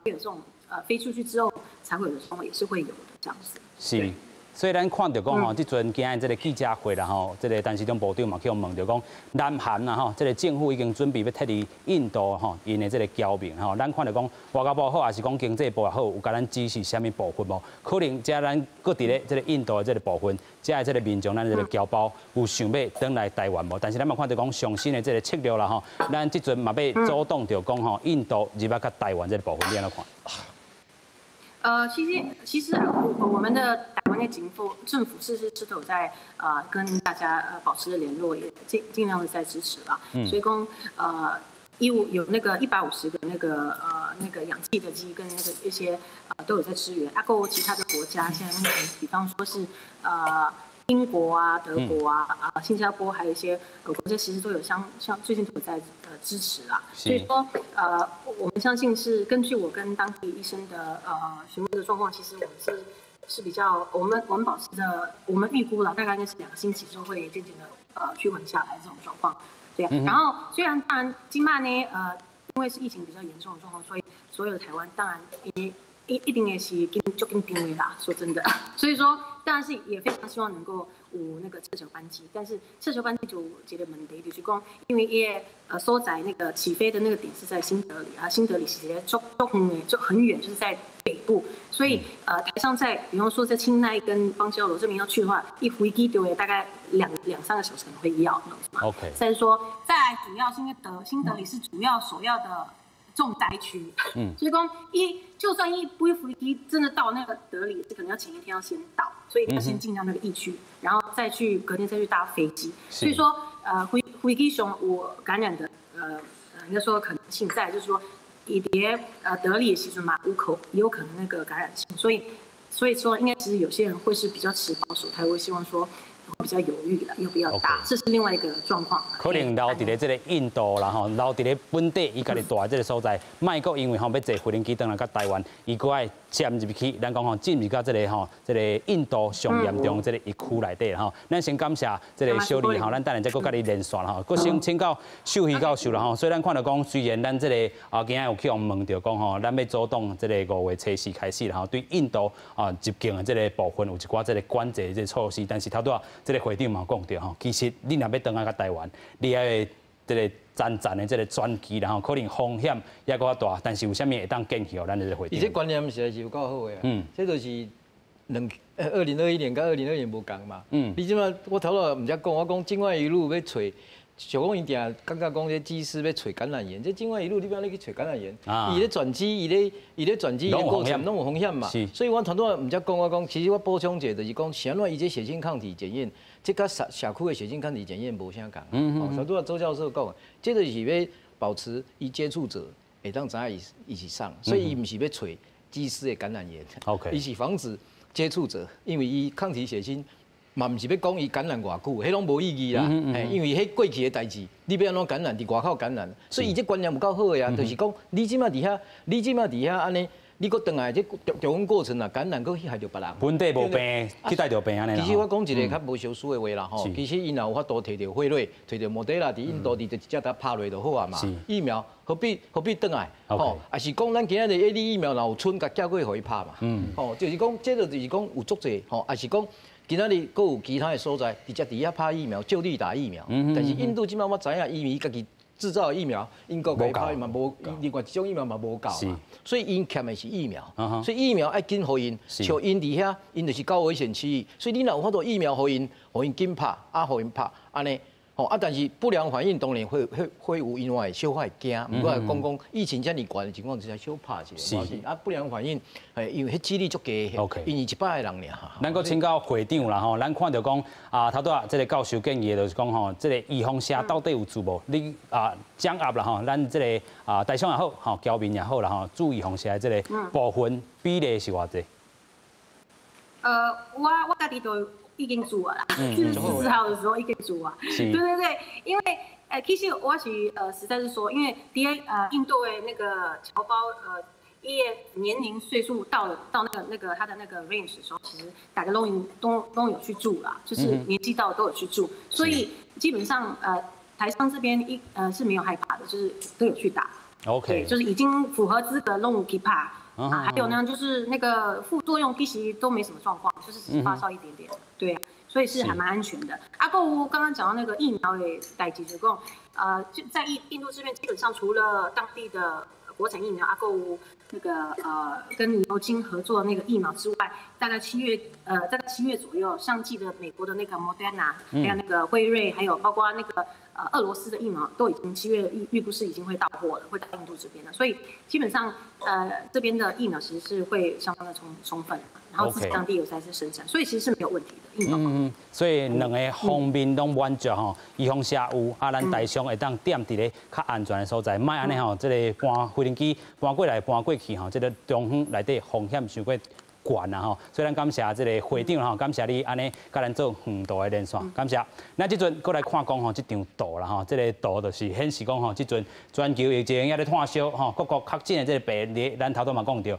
会有这种飞出去之后才会有的状况，也是会有的这样子。是。所以咱看著讲吼，这阵今日这个记者会啦吼，这个陈时中部长嘛去予问著讲，南韩啦吼，这个政府已经准备欲撤离印度吼，𪜶的这个侨民吼，咱看著讲外交部好，抑是讲经济部也好，有共咱指示啥物部分无？可能遮咱阁伫咧这个印度的这个部分，遮的这个民众，咱这个侨胞有想欲转来台湾无？但是咱嘛看著讲上新的这个策略啦吼，咱这阵嘛欲阻挡著讲吼，印度入来到台湾这个部分，你按怎看？其实我们的台湾的政府是都有在跟大家保持着联络，也尽量的在支持啦。所以讲有那个150个那个氧气的机跟那个一些都有在支援。啊，阁其他的国家现在目前，比方说是英国啊、德国啊、啊新加坡，还有一些国家，其实都有相最近都有在支持啦。所以说我们相信是根据我跟当地医生的询问的状况，其实我们是是比较，我们保持着，我们预估了大概应该是2个星期之后会渐渐的趋缓下来这种状况，对啊。然后虽然当然这摆呢，因为是疫情比较严重的状况，所以所有的台湾当然也一定也是紧足紧张的啦，说真的，所以说当然是也非常希望能够有那个撤侨班机，但是撤侨班机就有一个问题，就是讲，因为伊的所在那个起飞的那个点是在新德里啊，新德里是一个足足远的，就很远，就是在北部，所以台商在比方说在清奈跟邦交罗这边要去的话，一飞机就会大概两三个小时可能会要，吗？OK。再说，再来主要是因为新德里是主要首要的重灾区，所以讲伊就算一飞飞机真的到那个德里，是可能要前一天要先到，所以要先进到那个疫区，然后再去隔天再去搭飞机。所以说，飞机上有感染的，应该说可能性在，就是说，伊伫德里的时阵嘛，有可能那个感染性，所以说应该其实有些人会是比较持保守，他会希望说比较犹豫的，又比较大，这是另外一个状况。可能留伫咧这个印度啦吼，留伫咧本地伊家己蹛的这个所在，莫阁因为吼欲坐飞机转来到台湾，伊阁爱潜入去，咱讲吼进入到这个吼这个印度上严重这个疫区内底吼。咱先感谢这个小丽吼，咱等下再阁佮你连线吼。阁先请教秀仪教授啦吼。所以咱看到讲，虽然咱这个啊今仔有去予问著讲吼，咱欲阻挡这个5月初四开始吼，对印度啊入境的这个部分有一寡这个管制这个措施，但是头拄仔这个会长嘛讲著吼，其实你若欲转来到台湾，你爱这个层层的这个转机，然后可能风险也阁较大，但是有啥物会当建议予咱这个会长？伊这观念实在是有够好的啊！这就是2021年佮2022年无仝嘛。你这摆我头拄毋才讲，我讲境外移入欲揣，像讲伊定感觉讲这机师欲揣感染源，这境外移入你欲按怎去揣感染源？伊咧转机，伊咧转机的过程拢有风险嘛。所以我头拄仔毋才讲，我讲其实我补充一下，就是讲是按怎伊这血清抗体检验，这佮社区的血清抗体检验无啥仝。头拄仔周教授讲，这就是欲保持伊接触者会当知影伊是啥，所以伊毋是欲揣机师的感染源。 伊是防止接触者，因为伊抗体血清。嘛，毋是欲讲伊感染偌久，彼拢无意义啦。因为彼过去的代志，你欲按怎感染，伫外口感染，所以伊这观念有够好的啊，就是讲你这摆伫遐，你这摆伫遐按呢，你阁转来这中间过程啊，感染阁去害著别人。本地无病，去带著病按呢。其实我讲一个较无相似的话啦吼，其实𪜶若有法度提著辉瑞，提著莫德纳，伫印度伫就直接共拍落就好啊嘛。疫苗何必转来？吼，抑是讲咱今仔日 AZ 疫苗若有剩，共寄过去予伊拍嘛。吼，就是讲这个就是讲有足济吼，抑是讲。今仔日阁有其他的所在，直接伫遐拍疫苗，就地打疫苗。但是印度这摆我知影，因为家己制造的疫苗，英国共伊拍嘛无，另外一种疫苗嘛无够嘛，所以𪜶欠的是疫苗。所以疫苗爱紧予𪜶，像𪜶伫遐，𪜶就是高危险区域，所以你若有法度疫苗予𪜶，予𪜶紧拍，啊，予𪜶拍，按呢。吼啊！但是不良反应当然会有，因为小可会惊。毋过讲讲疫情遮尔悬的情况之下，小拍一下。是啊，不良反应，因为彼几率足低，因为100个人尔。咱阁请教会长啦吼，咱看著讲啊，头拄仔这个教授建议的就是讲吼，这个预防射到底有注无？你啊掌握啦吼，咱这个啊台商也好，吼侨民也好啦吼，注预防射的这个部分比例是偌济？我家己都已经注啊啦，4月14号的时候已经注啊。对对对，因为其实我是实在是说，因为伫印度的那个侨胞伊的年龄岁数到了到那个他的那个 range 的时候，其实大家拢有去注啦，就是年纪到都有去注，所以基本上台商这边是没有害怕的，就是都有去打。 对，就是已经符合资格拢有去拍。啊，还有呢，就是那个副作用其实都没什么状况，就是只是发烧一点点，对啊，所以是还蛮安全的。啊，阁有刚刚讲到那个疫苗的代志，就讲，就在印度这边，基本上除了当地的国产疫苗，啊，阁有那个跟牛津合作的那个疫苗之外，大概七月左右，上季的美国的那个莫德纳，还有那个辉瑞，还有包括那个俄罗斯的疫苗，都已经七月预估是已经会到货了，会到印度这边了。所以基本上这边的疫苗其实是会相当的充分，然后自己当地有在是生产，所以其实是没有问题的疫苗。所以两个方面拢满足吼，预防射有啊，咱台商会当踮伫咧较安全的所在，莫按呢吼，这个搬飞机搬过来搬过去吼，这个中远内底风险伤过悬啊吼，所以咱感谢这个会长吼，感谢你按呢共咱做远途的连线，感谢。咱这阵阁来看讲吼，这张图啦吼，这个图就是显示讲吼，这阵全球疫情犹咧炭烧吼，各国确诊的这个病例，咱头拄嘛讲著。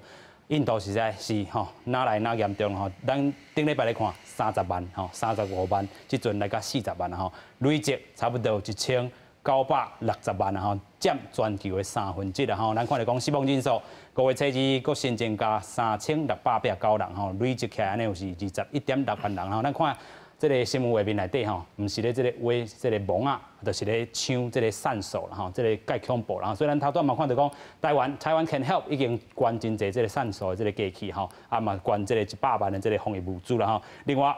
印度實在是吼，哪來哪嚴重吼。咱頂禮拜來看30萬吼，35萬，這陣來到40萬吼，累積差不多1960萬吼，佔全球的三分之一吼。咱看著講死亡人數，5月初二閣新增加3609人吼，累積起來按呢有是21.6萬人吼。咱看這个新聞畫面內底吼，毋是咧這个畫這个墓仔，就是咧搶這个線索啦吼，這个蓋恐怖啦。所以咱頭拄嘛看著講，台灣台灣 Can Help 已經捐真濟這个線索的這个機器吼，啊嘛捐這个100萬的這个防疫物資啦吼。另外，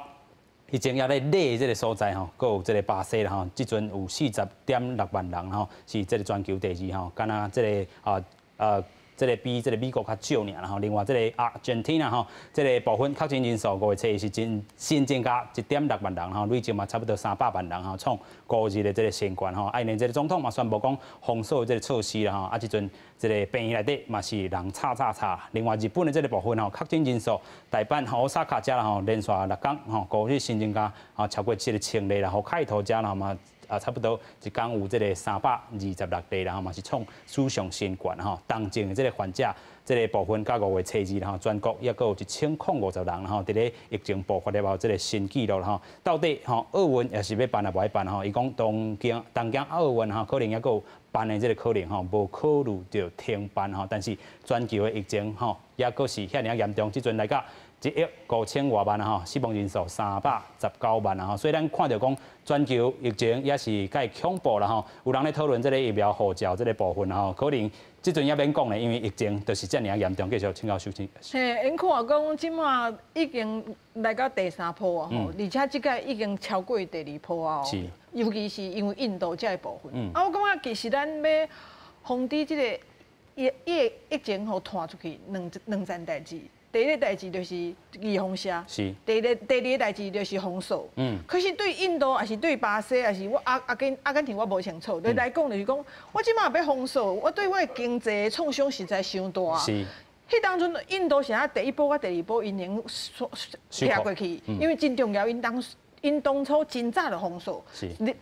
疫情也咧熱這个所在吼，閣有這个巴西啦吼，這陣有40.6萬人吼，是這个全球第二吼，敢若這个啊。這个比這个美國較少爾，然後另外這个阿根廷吼，這个部分確診人數5月初二是真新增加1.6萬人吼，累計嘛差不多300萬人吼，創五日的這个新高吼。啊，𪜶這个總統嘛宣布講封鎖這个措施啦吼，啊，這陣這个病院內底嘛是人吵吵吵。另外日本的這个部分吼，確診人數大阪、大阪遮啦吼，連續6工吼，五日新增加吼超過7000例啦，北海道遮啦嘛。啊，差不多一工有這个326例，然後嘛是創史上新高吼。重症的這个患者，這个部分佮5月初二吼，全國抑閣有1050人吼，佇咧疫情爆發了後，這个新紀錄吼。到底吼奧運也是欲辦抑無愛辦吼？伊講東京東京奧運吼，可能抑閣有辦的這个可能吼，無考慮著停辦吼。但是全球的疫情吼，抑閣是遐爾仔嚴重，這陣來到1億5千外萬吼，死亡人數319萬吼，所以咱看著講全球疫情也是蓋恐怖啦吼。有人咧討論這个疫苗護照這个部分吼，可能這陣也免講咧，因為疫情就是遮爾仔嚴重。繼續請教秀清。嘿，𪜶看講這馬已經來到第三波啊吼，而且這個已經超過第二波啊。尤其是因為印度這个部分。啊，我感覺其實咱欲防止這個疫疫疫情予拖出去兩兩件代誌。第一个代誌就是預防射，第二個代誌就是封鎖。可是對印度，抑是對巴西，抑是我阿根廷，我無清楚。對來講就是講，我這馬欲封鎖，我對我的經濟創傷實在傷大。彼當陣印度是按怎第一波佮第二波，𪜶能徛過去，因為真重要，𪜶當初真早就封鎖，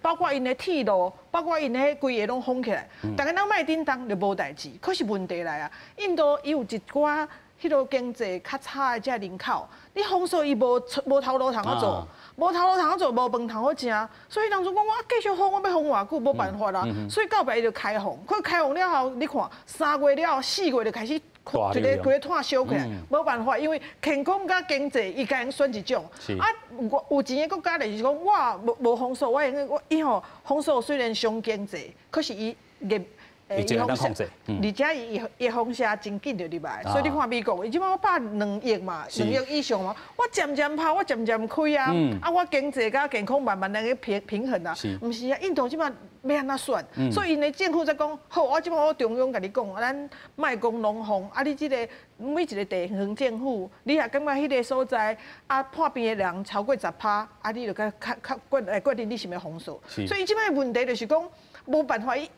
包括𪜶的鐵路，包括𪜶的彼規个攏封起來，逐家攏莫振動就無代誌。可是問題來啊，印度伊有一寡彼个經濟較差的這人口，你封鎖伊無頭路通好做，無頭路通好做，無飯通好食，所以當初講我繼續封，我欲封偌久，無辦法啦。所以到尾伊就開放，可開放了後，你看3月了後，4月就開始一个規个炭燒起來，無辦法，因為健康佮經濟伊共選一種。啊，有錢的國家就是講，我無封鎖，我用我伊吼封鎖雖然傷經濟，可是伊業。疫情會當控制，而且伊伊放射真緊就入來，所以你看美國，伊這馬拍2億嘛，2億以上嘛，我漸漸拍，我漸漸開啊，啊，我經濟佮健康慢慢來去平衡啊，毋是啊，印度這馬欲按怎選？所以𪜶的政府才講，好，我這馬我中央共你講，咱莫講攏封，啊，你這个每一个地方政府，你若感覺彼个所在啊破病的人超過10%，啊，你就較較較決來決定你是欲封鎖。所以這擺問題就是講，無辦法伊。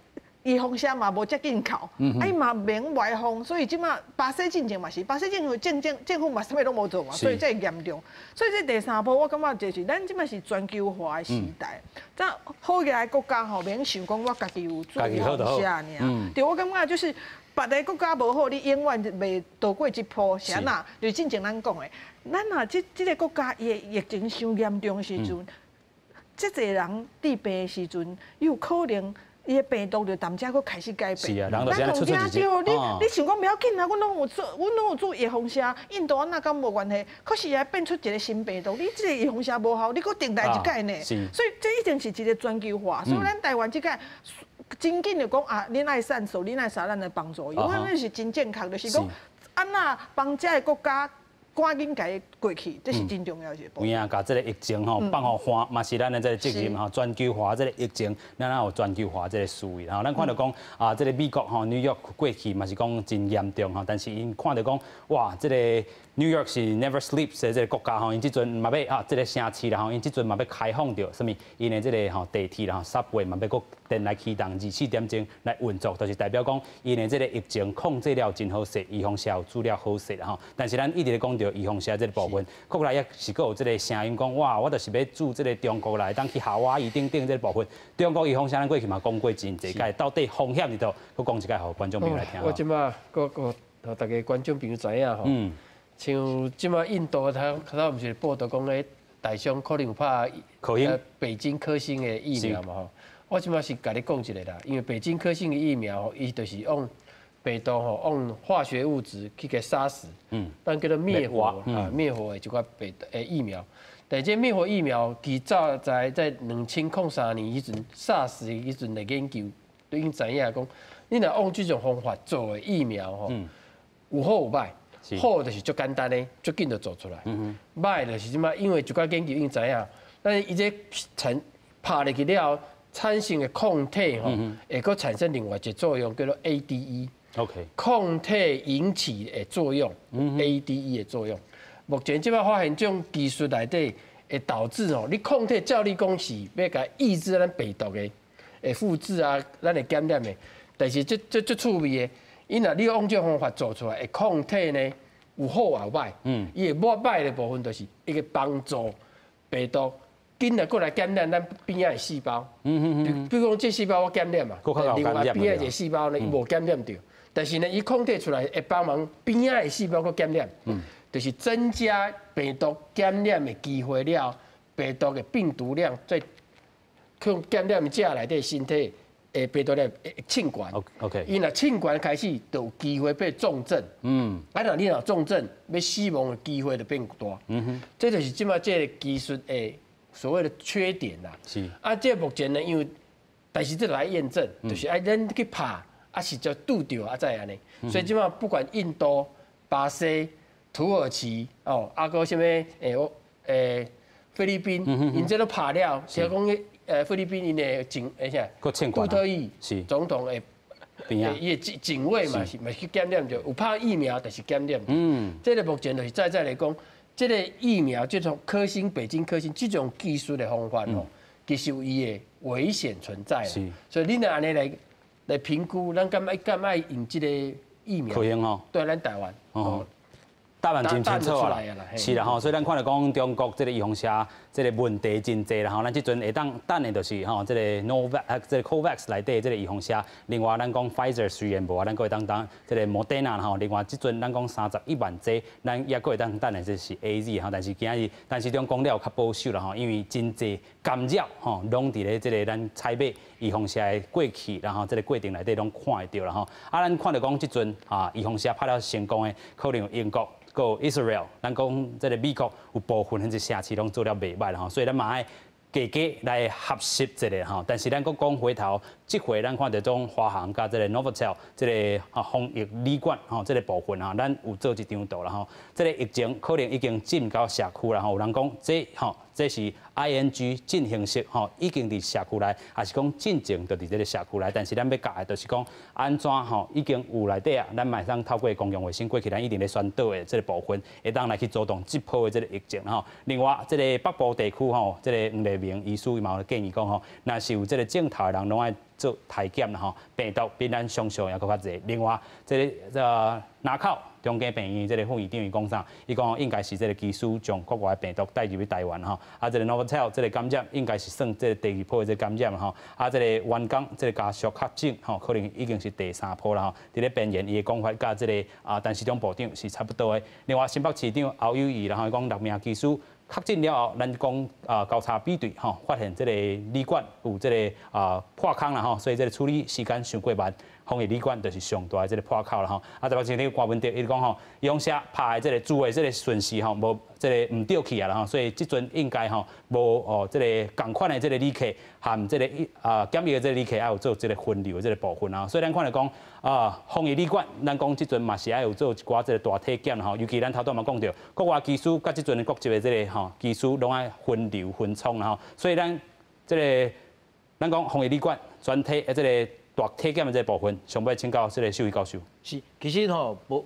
預防射嘛無遮緊扣，啊伊嘛免外封，所以這馬巴西進前嘛是，巴西政府政府嘛啥物攏無做嘛，所以才會嚴重。所以這第三波我感覺就是咱這馬是全球化的時代，這好額的國家吼，免想講我家己有做預防射爾。對，我感覺就是別个國家無好，你永遠袂渡過這波，是按怎？就是進前咱講的，咱若這个國家伊的疫情傷嚴重的時陣，這濟人得病的時陣，有可能。伊的病毒就踮遮閣開始改變。是啊，人就是按呢出出入對，你想講袂要緊啊，阮攏有做預防射，印度按怎敢無關係？可是會變出一个新病毒，你這个預防射無效，你閣重來一擺呢？所以這一定是一个全球化。所以咱台灣這個真緊就講啊，恁愛善數，恁愛啥，咱來幫助伊。我感覺是真正確，就是講按怎幫這个國家。趕緊共伊過去，這是真重要一個。有影，共這个疫情吼放予緩，嘛是咱的這个責任吼。全球化這个疫情，咱也有全球化這个思維。吼，咱看著講啊，這个美國吼，紐約過去嘛是講真嚴重吼，但是𪜶看著講哇，這个 New York 是 never sleeps 的這个國家吼，𪜶這陣嘛欲啊，這个城市啦吼，𪜶這陣嘛欲開放著啥物，𪜶的這个吼地鐵啦吼，subway 嘛欲閣電來啟動24點鐘來運作，就是代表講𪜶的這个疫情控制了真好勢，預防射有做了好勢啦吼。但是咱一直咧講著預防射這个部分，國內也是閣有這个聲音講，哇，我就是欲注這个中國來，當去夏威夷等等這个部分。中國預防射咱過去嘛講過真濟擺，到底風險佇佗？閣講一擺予觀眾朋友來聽。我這馬閣閣大家觀眾朋友知影吼。像這馬印度，他毋是報道講咧，台商可能有拍北京科興的疫苗嘛吼。我這馬是共你講一下啦，因為北京科興的疫苗吼，伊就是用病毒吼，用化學物質去共殺死，咱叫做滅活啊，滅活的這寡病毒的疫苗。但這滅活疫苗，其早在2003年彼陣 SARS 彼陣的研究，都已經知影講，你若用這種方法做的疫苗吼，有好有歹。好就是足簡單的，足緊就做出來。歹就是這馬，因為一寡研究已經知影，但是伊這產拍入去了後，產生的抗體吼，會閣產生另外一個作用，叫做 ADE。 抗體引起的作用，ADE 的作用。目前這擺發現這種技術內底會導致哦，你抗體照理講是欲共抑制咱病毒的，會複製啊，咱會感染的。但是這足趣味的，伊若你用這種方法做出來的抗體呢，有好也有歹。伊會歹的部分就是伊會幫助病毒緊來過來感染咱邊仔的細胞。比如講，這細胞我感染嘛，另外邊仔一個細胞呢，伊無感染著。但是呢，伊抗體出來會幫忙邊仔的細胞閣感染，就是增加病毒感染的機會了，病毒的病毒量在感染者內底身體的病毒量會衝懸。 伊若衝懸開始，就有機會變重症。啊，若你若重症，欲死亡的機會就變大。這就是這馬這個技術的所謂的缺點啦。啊，這目前呢，因為但是這來驗證，就是愛咱去拍。啊，實際拄著啊，才會按呢。所以這馬不管印度、巴西、土耳其哦，啊，閣啥物菲律賓，𪜶這都拍了，聽講菲律賓𪜶的警啥，杜特爾總統的，伊的警衛嘛是嘛去感染著，有拍疫苗，但是感染。這個目前就是再再來講，這個疫苗這種科興、北京科興這種技術的方法哦，其實有伊的危險存在。所以你若按呢來評估，咱敢愛用這個疫苗？可以哦。對，咱台灣。哦。答案真清楚啊，是啦吼，所以咱看著講中國這個預防射這個問題真濟啦吼，咱這陣會當等的就是吼這個 Novavax 這個 COVAX 內底這個預防射，另外咱講 Pfizer 雖然無啊，咱閣會當等這個 Moderna 吼，另外這陣咱講31萬劑，咱也閣會當等的這是 AZ 吼，但是今日陳時中講了較保守啦吼，因為真濟干擾吼，攏佇咧這個咱採買預防射的過去，然後這個過程內底攏看會著啦吼。啊，咱看著講這陣啊預防射拍了成功的，可能有英國。閣 Israel，咱講這個美國有部分彼個城市攏做了袂䆀啦吼，所以咱嘛愛加加來學習一下吼。但是咱閣講回頭，這回咱看著種華航佮這個 Novotel 這個啊防疫旅館吼，這個部分吼，咱有做一張圖啦吼。這個疫情可能已經進到社區啦吼，有人講這吼這是 ING 進行式吼，已經佇社區內，抑是講進前就佇這個社區內。但是咱欲教的就是講按怎吼已經有內底啊，咱嘛會當透過公共衛生過去，咱一定咧宣導的這個部分，會當來去阻擋這波的這個疫情吼。另外，這個北部地區吼，這個黃麗明醫師伊嘛有建議講吼，若是有這個症頭的人，攏愛做篩檢啦吼，病毒比咱想象猶閣較濟。另外，這個林口長庚病院這個副院長伊講啥？伊講應該是這個機師將國外病毒帶入去台灣吼，啊，這個 Novotel 這個感染應該是算這個第二波的這個感染吼，啊，這個員工這個家屬確診吼，可能已經是第三波啦吼。佇咧邊緣，伊的講法佮這個啊，陳時中部長是差不多的。另外，新北市長侯友宜然後伊講六名機師確診了後，咱講啊交叉比對吼，發現這個旅館有這個啊破空啦吼，所以這個處理時間傷過慢。防疫旅館就是上大的這個破口啦吼。啊，台北市長柯文哲伊講吼，用射拍的這個注的這個順序吼，無這個毋對去啊啦吼，所以這陣應該吼無哦這個仝款的這個旅客和這個啊檢疫的這個旅客愛有做這個分流的這個部分啊。所以咱看來講啊，防疫旅館，咱講這陣嘛是愛有做一寡這個大體檢吼，尤其咱頭拄嘛講著，國外機師佮這陣的國籍的這個吼機師攏愛分流分艙啦吼。所以咱這個咱講防疫旅館全體的這個大體檢的這個部分，上尾請教這個獸醫教授。是，其實吼，無，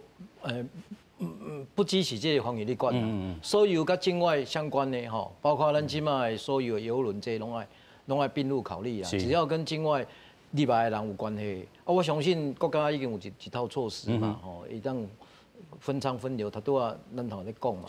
不只是這個防疫旅館，所有佮境外相關的吼，包括咱這馬的所有的郵輪，這攏愛併入考慮啊。只要跟境外入來的人有關係，啊，我相信國家已經有一套措施嘛，吼，會當分艙分流，頭拄仔咱頭咧講嘛。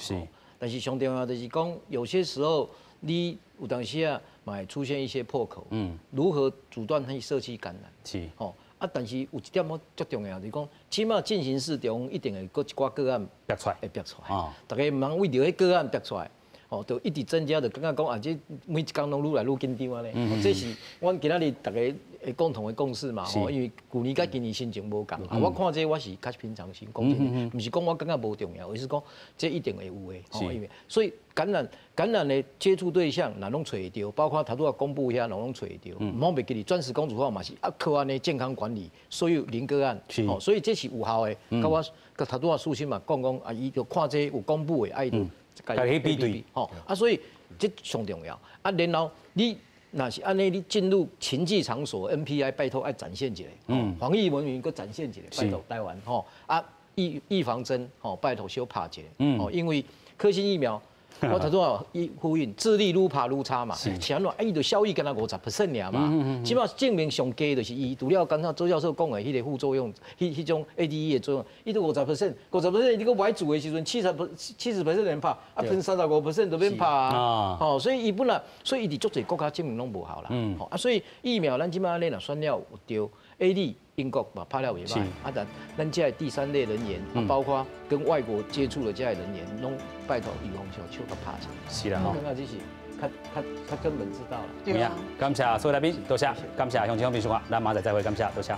但是上重要就是講，有些時候你有當時啊，嘛會出現一些破口，如何阻斷彼社區感染？吼，啊，但是有一點我足重要，就是講，起碼進行式中一定會閣一寡個案逼出來，會逼出來。大家毋通為著彼個案逼出來，哦，就一直增加，就感覺講啊，這每一工攏愈來愈緊張按呢。這是阮今仔日大家的共同的共識嘛。吼，因為舊年佮今年心情無仝。啊，我看這我是較平常心，講真的，毋是講我感覺無重要，而是講這一定會有的。吼，因為所以感染的接觸對象，若攏揣會著，包括頭拄仔公布遐，攏揣會著。毋好袂記得，鑽石公主號嘛是啊，靠按呢健康管理，所有零個案，吼，所以這是有效的。佮我佮頭拄仔舒心嘛講講，啊，伊就看這有公布的，啊，伊就共伊比對，吼，啊，所以這上重要。啊，然後你若是按呢，你進入群聚場所，NPI 拜託愛展現一下，防疫人員閣展現一下，拜託台灣吼，啊，預防針吼，拜託小拍一下，哦，因為科興疫苗。我頭拄仔伊呼應，智利愈拍愈差嘛，是按怎？啊，伊就效益敢若50% 爾嘛，這擺證明上低就是伊除了剛才周教授講的彼個副作用，彼種 ADE 的作用，伊都五十 percent，50% 你閣無愛做的時陣，70% 人拍，啊，分35% 都免拍啊，吼，所以伊本來，所以伊佇足濟國家證明攏無效啦，吼啊，所以疫苗咱這擺按呢若選了有著，AZ 英國嘛拍了袂䆀，啊但咱這第三類人員，啊包括跟外國接觸的這些人員，攏拜託預防小手共拍一下。是啦，我感覺這是較較較根本之道啦。對啊，感謝所有來賓，多謝，感謝鄉親秘書長，咱明仔載再會，感謝，多謝。